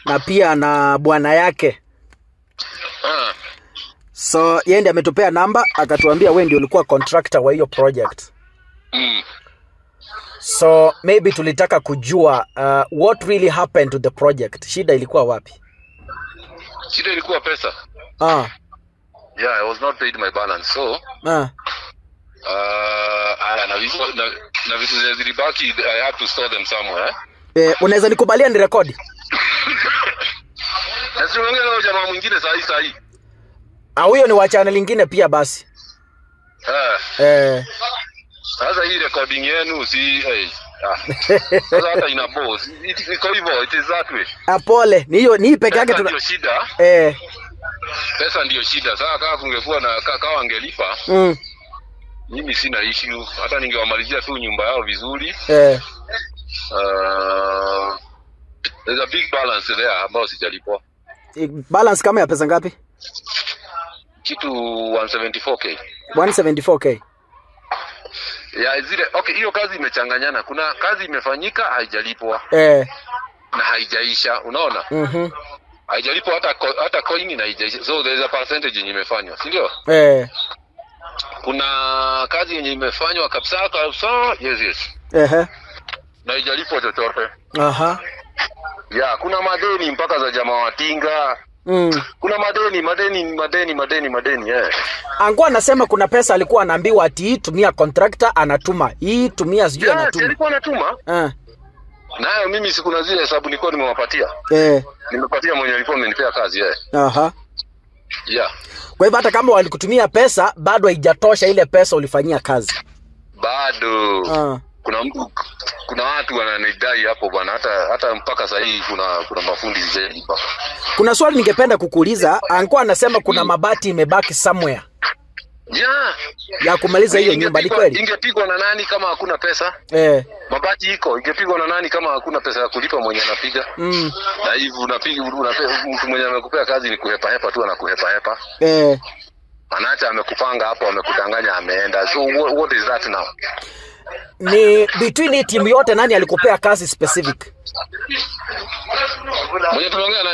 na pia na bwana yake. Ah. So yeye ndiye ametupea namba akatuambia wewe ndio ulikuwa contractor wa hiyo project. So maybe tulitaka kujua what really happened to the project. Shida ilikuwa wapi? Shida ilikuwa pesa. Ah, Yeah, I was not paid my balance. So, na vitu na vitu zenye zilibaki I had to store them somewhere. Eh, unaweza nikubalia ni rekodi? Na si unaongea na jamaa mwingine saa hii saa hii. Ah, huyo ni wa channel lingine pia basi. Eh. Sasa hii recording yenu si eh. Ah. Sasa hata ina boss. Iko hivyo, it is that way. Ah, pole. Ni hiyo ni hii peke yake Pesa tuna ndio shida. Pesa ndio shida. Sasa kama kungekuwa na kama wangelipa, mimi sina issue. Hata ningewamalizia tu nyumba yao vizuri. There's a big balance there ambao sijalipwa. Balance kama ya pesa ngapi? Kitu 174k. 174k. Ya zile okay, hiyo kazi imechanganyana. Kuna kazi imefanyika haijalipwa na haijaisha, unaona? Haijalipwa hata hata coin na haijaisha. So there is a percentage yenye imefanywa, si ndio? Kuna kazi yenye imefanywa kabisa kabisa, yes. Na haijalipwa chochote. Ya, kuna madeni mpaka za jamaa wa tinga. Kuna madeni, madeni, madeni, madeni, madeni, eh. Angu anasema kuna pesa alikuwa anaambiwa ati hii tumia contractor anatuma. Hii tumia sijui Yes, anatuma. alikuwa anatuma. Nayo mimi si kuna zile hesabu nilikuwa nimewapatia. Nimepatia mwenye alikuwa amenipea kazi eh. Yeah. Kwa hivyo hata kama walikutumia pesa bado haijatosha ile pesa ulifanyia kazi. Bado. Kuna mtu, kuna watu wananidai hapo bwana, hata mpaka sasa hivi kuna mafundi sijalipa. Kuna swali ningependa kukuuliza. Anko anasema kuna mabati imebaki somewhere. Yeah. Ya kumaliza hiyo nyumba ni Ingepigwa- kweli? Ingepigwa na nani kama hakuna pesa? Eh. Mabati iko, ingepigwa na nani kama hakuna pesa ya kulipa mwenye anapiga? Na hivi unapiga mtu mwenye amekupea kazi ni kuhepa hepa tu, anakuhepa hepa. Anaacha amekupanga hapo, amekudanganya, ameenda. So what is that now? Ni between hii timu yote nani alikupea kazi specific? Mwenye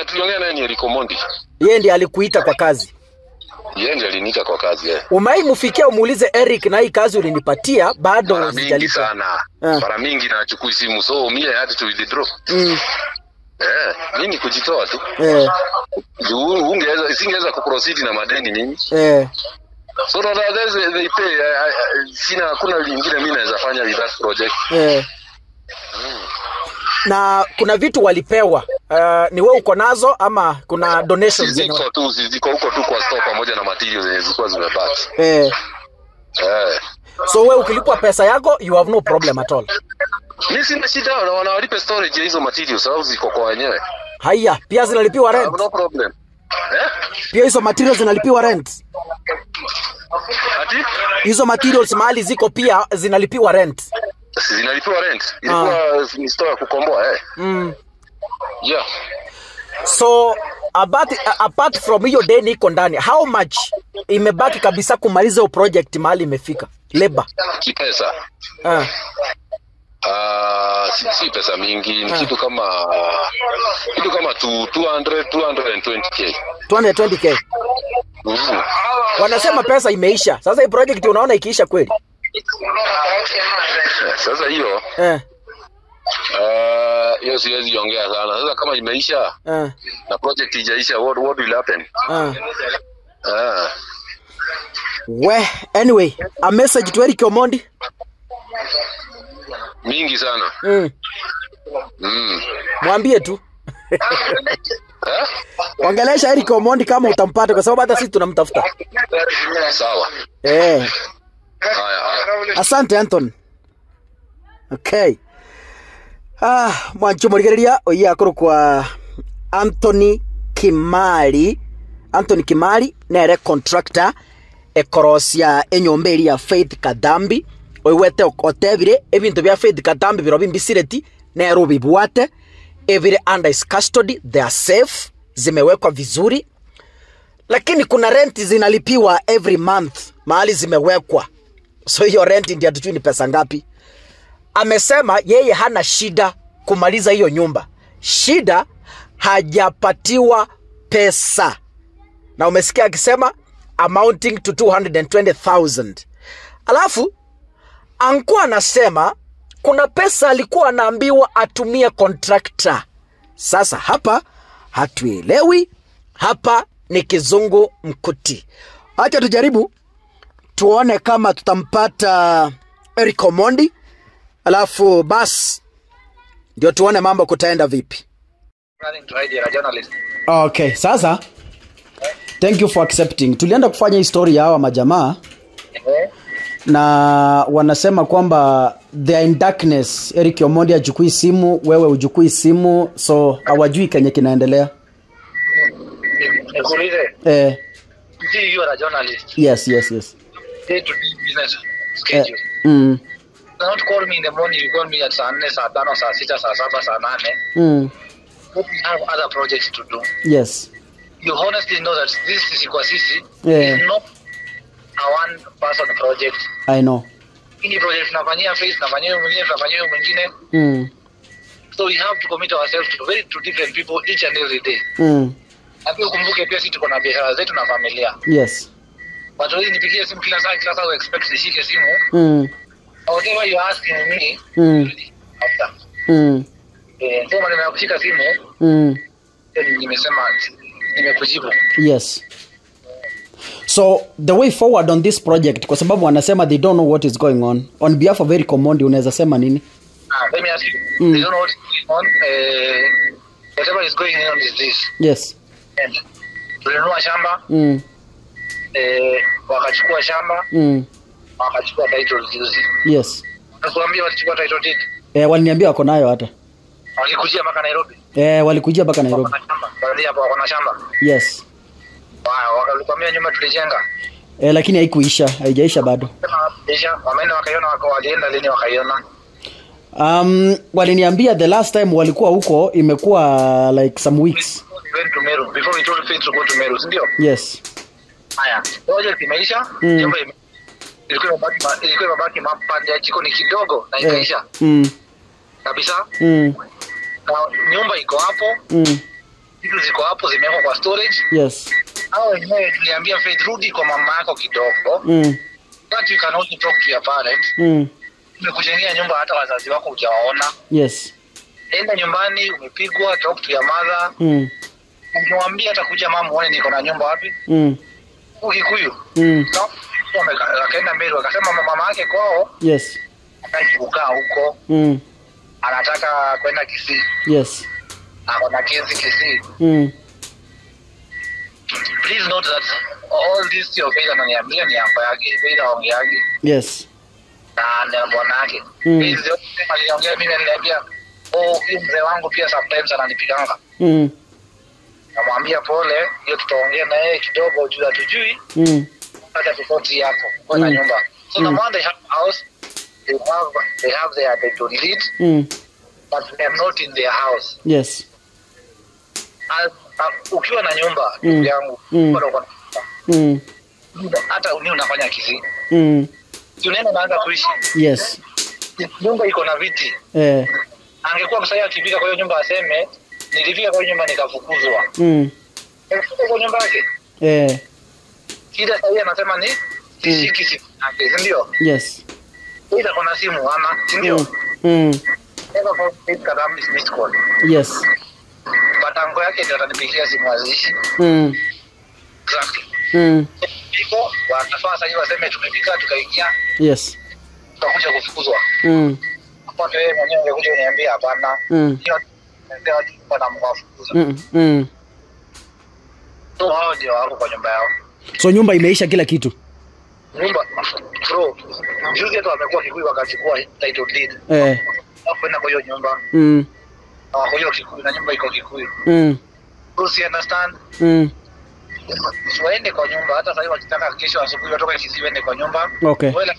tuliongea naye ni Eric Omondi. Yeye ndiye alikuita kwa kazi. Yeye ndiye aliniita kwa kazi yeye. Umewahi mfikia umuulize Eric, na hii kazi ulinipatia bado Mara mingi sijalipa? sana. Mara mingi na achukui simu, so me I had to withdraw. Mimi kujitoa tu. Juu singeweza kuproceed na madeni mimi. So no, no, they pay. Sina, hakuna lingine mimi naweza fanya with that project. Na kuna vitu walipewa. Ni wewe uko nazo ama kuna donations zenye Ziko tu, ziko huko tu kwa store pamoja na materials zenye zilikuwa zimebaki. So wewe ukilipwa pesa yako you have no problem at all. Mimi sina shida, wanawalipe storage ya hizo materials sababu ziko kwa wenyewe. Haya, pia zinalipiwa I have rent. no problem. Pia hizo materials zinalipiwa rent. Ati? Hizo materials mahali ziko pia zinalipiwa rent. Zinalipiwa rent. Ilikuwa ni store ya kukomboa. Yeah. So apart from hiyo deni iko ndani, how much imebaki kabisa kumaliza hiyo project mahali imefika? Labor. Kipesa. Si pesa mingi, ni kitu kama 200, 220K. 220K. Wanasema pesa imeisha. Sasa hii project unaona ikiisha kweli? Sasa hiyo hiyo siwezi ongea sana. Sasa kama imeisha na project haijaisha, what will happen? We, anyway, a message to Eric Omondi. Mingi sana. Mwambie tu. Eh? Ongelesha Eric Omondi kama utampata, kwa sababu hata sisi tunamtafuta. Sawa. Haya, haya. Asante Anton. Okay. Mwancho morigereria oiya akoro kwa Anthony Kimari. Anthony Kimari nere contractor ekorosia enyomba eri ya Faith Kadambi. Oiwete otebire ebinto bya Faith Kadambi biro bimbisireti nero bibwate ebire under his custody, they are safe, zimewekwa vizuri, lakini kuna rent zinalipiwa every month mahali zimewekwa, so hiyo rent ndio hatujui ni pesa ngapi. Amesema yeye hana shida kumaliza hiyo nyumba, shida hajapatiwa pesa, na umesikia akisema amounting to 220,000. Alafu ankuwa anasema kuna pesa alikuwa anaambiwa atumie contractor. Sasa hapa hatuelewi, hapa ni kizungu mkuti. Acha tujaribu tuone kama tutampata Eric Omondi, alafu bas ndio tuone mambo kutaenda vipi. Okay, sasa thank you for accepting. Tulienda kufanya story ya hawa majamaa na wanasema kwamba they are in darkness. Eric Omondi hachukui simu, wewe hujukui simu, so hawajui kenye kinaendelea. Nikuulize. See, you are a journalist. Yes. Day to day business schedule. Do not call me in the morning, you call me at saa nne, saa tano, saa sita, saa saba, saa nane. But we have other projects to do. You honestly know that this Sisi kwa Sisi is not a one person project. I know. Hii project tunafanyia Faith, tunafanyia huyu mwingine, tunafanyia huyu mwingine. So we have to commit ourselves to very to different people each and every day. Na pia ukumbuke pia sisi tuko na biashara zetu na familia. Watu wengi nipigie simu kila saa, kila saa expect nishike simu. Whatever you are asking me, after. Ndio maana nimekushika simu, nimesema nimekujibu. Yes. So the way forward on this project, kwa sababu wanasema they don't know what is going on. On behalf of Eric Omondi unaweza sema nini? Let me ask you. They don't know what is going on. Whatever is going on is this. And tulinunua shamba, wakachukua shamba, wakachukua title juzi. Nakuambia walichukua title deed. Waliniambia wako nayo hata. Walikujia mpaka Nairobi. Walikujia mpaka Nairobi. Wako na shamba. Wali hapo wako na shamba. Yes. Wao, wakakwambia nyumba tulijenga. Eh, lakini haikuisha, haijaisha bado. Isha, wameenda wakaiona waka walienda lini wakaiona? Waliniambia the last time walikuwa huko imekuwa like some weeks. We went to Meru before we told Faith to go to Meru, si ndio? Yes. Haya, project imeisha, nyumba ime ilikuwa imebaki ilikuwa imebaki mapande ya jikoni kidogo na ikaisha kabisa. Na nyumba iko hapo, vitu ziko hapo zimewekwa kwa storage. Yes. Hao wenyewe tuliambia Faith, rudi kwa mama yako kidogo. But you can also talk to your parents. Tumekujengea nyumba hata wazazi wako hujawaona. Yes. Enda nyumbani, umepigwa, talk to your mother. Ukimwambia atakuja mama, uone niko na nyumba wapi? Huku Kikuyu. No, akaenda Meru akasema mama yake kwao Yes. hataki kukaa huko, anataka kwenda Kisii. Yes. Ako na kesi Kisii. Please note that all this sio Faith ananiambia ni yako yake. Faith haongeagi Yes. na na bwana yake. Faith the only time aliniongea mimi aliniambia, oh, huyu mzee wangu pia sometimes ananipiganga. Namwambia pole, hiyo tutaongea na yeye kidogo juu hatujui hata tofauti yako kwa na nyumba. So the one they have house, they have their title deed, but they are not in their house. Yes. As, ukiwa na nyumba ndugu yangu, bado uko na nyumba. Hata ni unafanya Kisii. Si unaenda unaanza kuishi. Yes. Nyumba iko na viti. Angekuwa msanii akifika kwa hiyo nyumba aseme nilifika kwa hiyo nyumba nikafukuzwa. Alifika kwa nyumba yake. Kila sasa anasema ni sishiki simu yake, si ndio? Yes. Ila kuna simu ana, si ndio? Never for eight kadhaa missed call. Yes. But anko yake ndio atanipigia simu azishi. Exactly. Iko wanafaa sasa waseme tumefika tukaingia. Yes. Tutakuja kufukuzwa. Hapo wewe mwenyewe ungekuja uniambia hapana. Hiyo ndio watu wanamwafukuza. So hao ndio wako kwa nyumba yao. So nyumba imeisha kila kitu. Nyumba bro, juzi hata wamekuwa Kikuyu wakachukua title deed. Hapo kwa hiyo nyumba. Kwa hiyo Kikuyu na nyumba iko Kikuyu. Bro, si understand? Waende kwa nyumba hata sasa wakitaka kesho asubuhi watoke Kisii waende kwa nyumba. Okay. Well,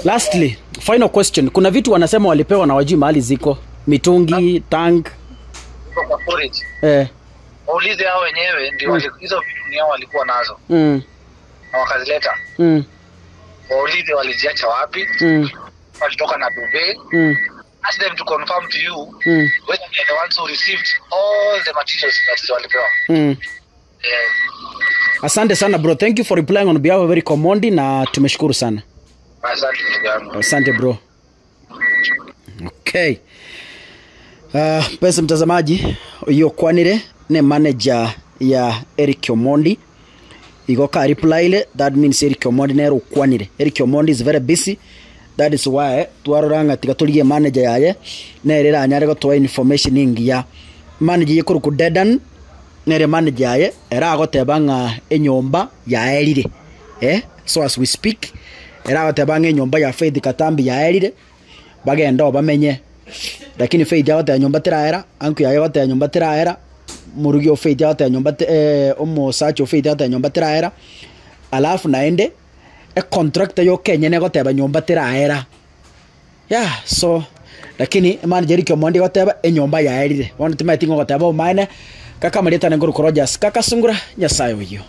Lastly, final question. Kuna vitu wanasema walipewa na wajui mahali ziko. Mitungi, tank. Kwa storage. Waulize hao wenyewe ndio hizo vitu ni hao walikuwa nazo. Na wakazileta. Waulize waliziacha wapi? Walitoka na duvet. Ask them to confirm to you whether they are the ones who received all the materials that walipewa. Asante sana bro. Thank you for replying on behalf of Eric Omondi na tumeshukuru sana. Asante ndugu yangu. Asante bro. Okay. Mpenzi mtazamaji, iyo kwanire ne manager ya Eric Omondi. Igo ka reply ile, that means Eric Omondi nero kwanire. Eric Omondi is very busy. That is why twaroranga tiga turie manager yaye nerera anyare gotoa information ingiya. Manager yekuru ku Dedan nere manager yaye eragoteba ng'a enyomba yaerire. So as we speak eragoteba ng'a enyomba ya Faith Katambi yaerire bagenda bamenye. Lakini Faith yagoteba nyomba teraera, anku yaye goteba nyomba teraera, murugi o Faith yagoteba nyomba omosacha o Faith yagoteba nyomba teraera. Alafu naende e contract yo Kenya ne goteba nyomba teraera. Yeah, so lakini manager Eric Omondi goteba enyomba yaerire. Bono timaeti ngogoteba omaene kaka marieta nguru Rogers kaka sungura Nyasaye oyo.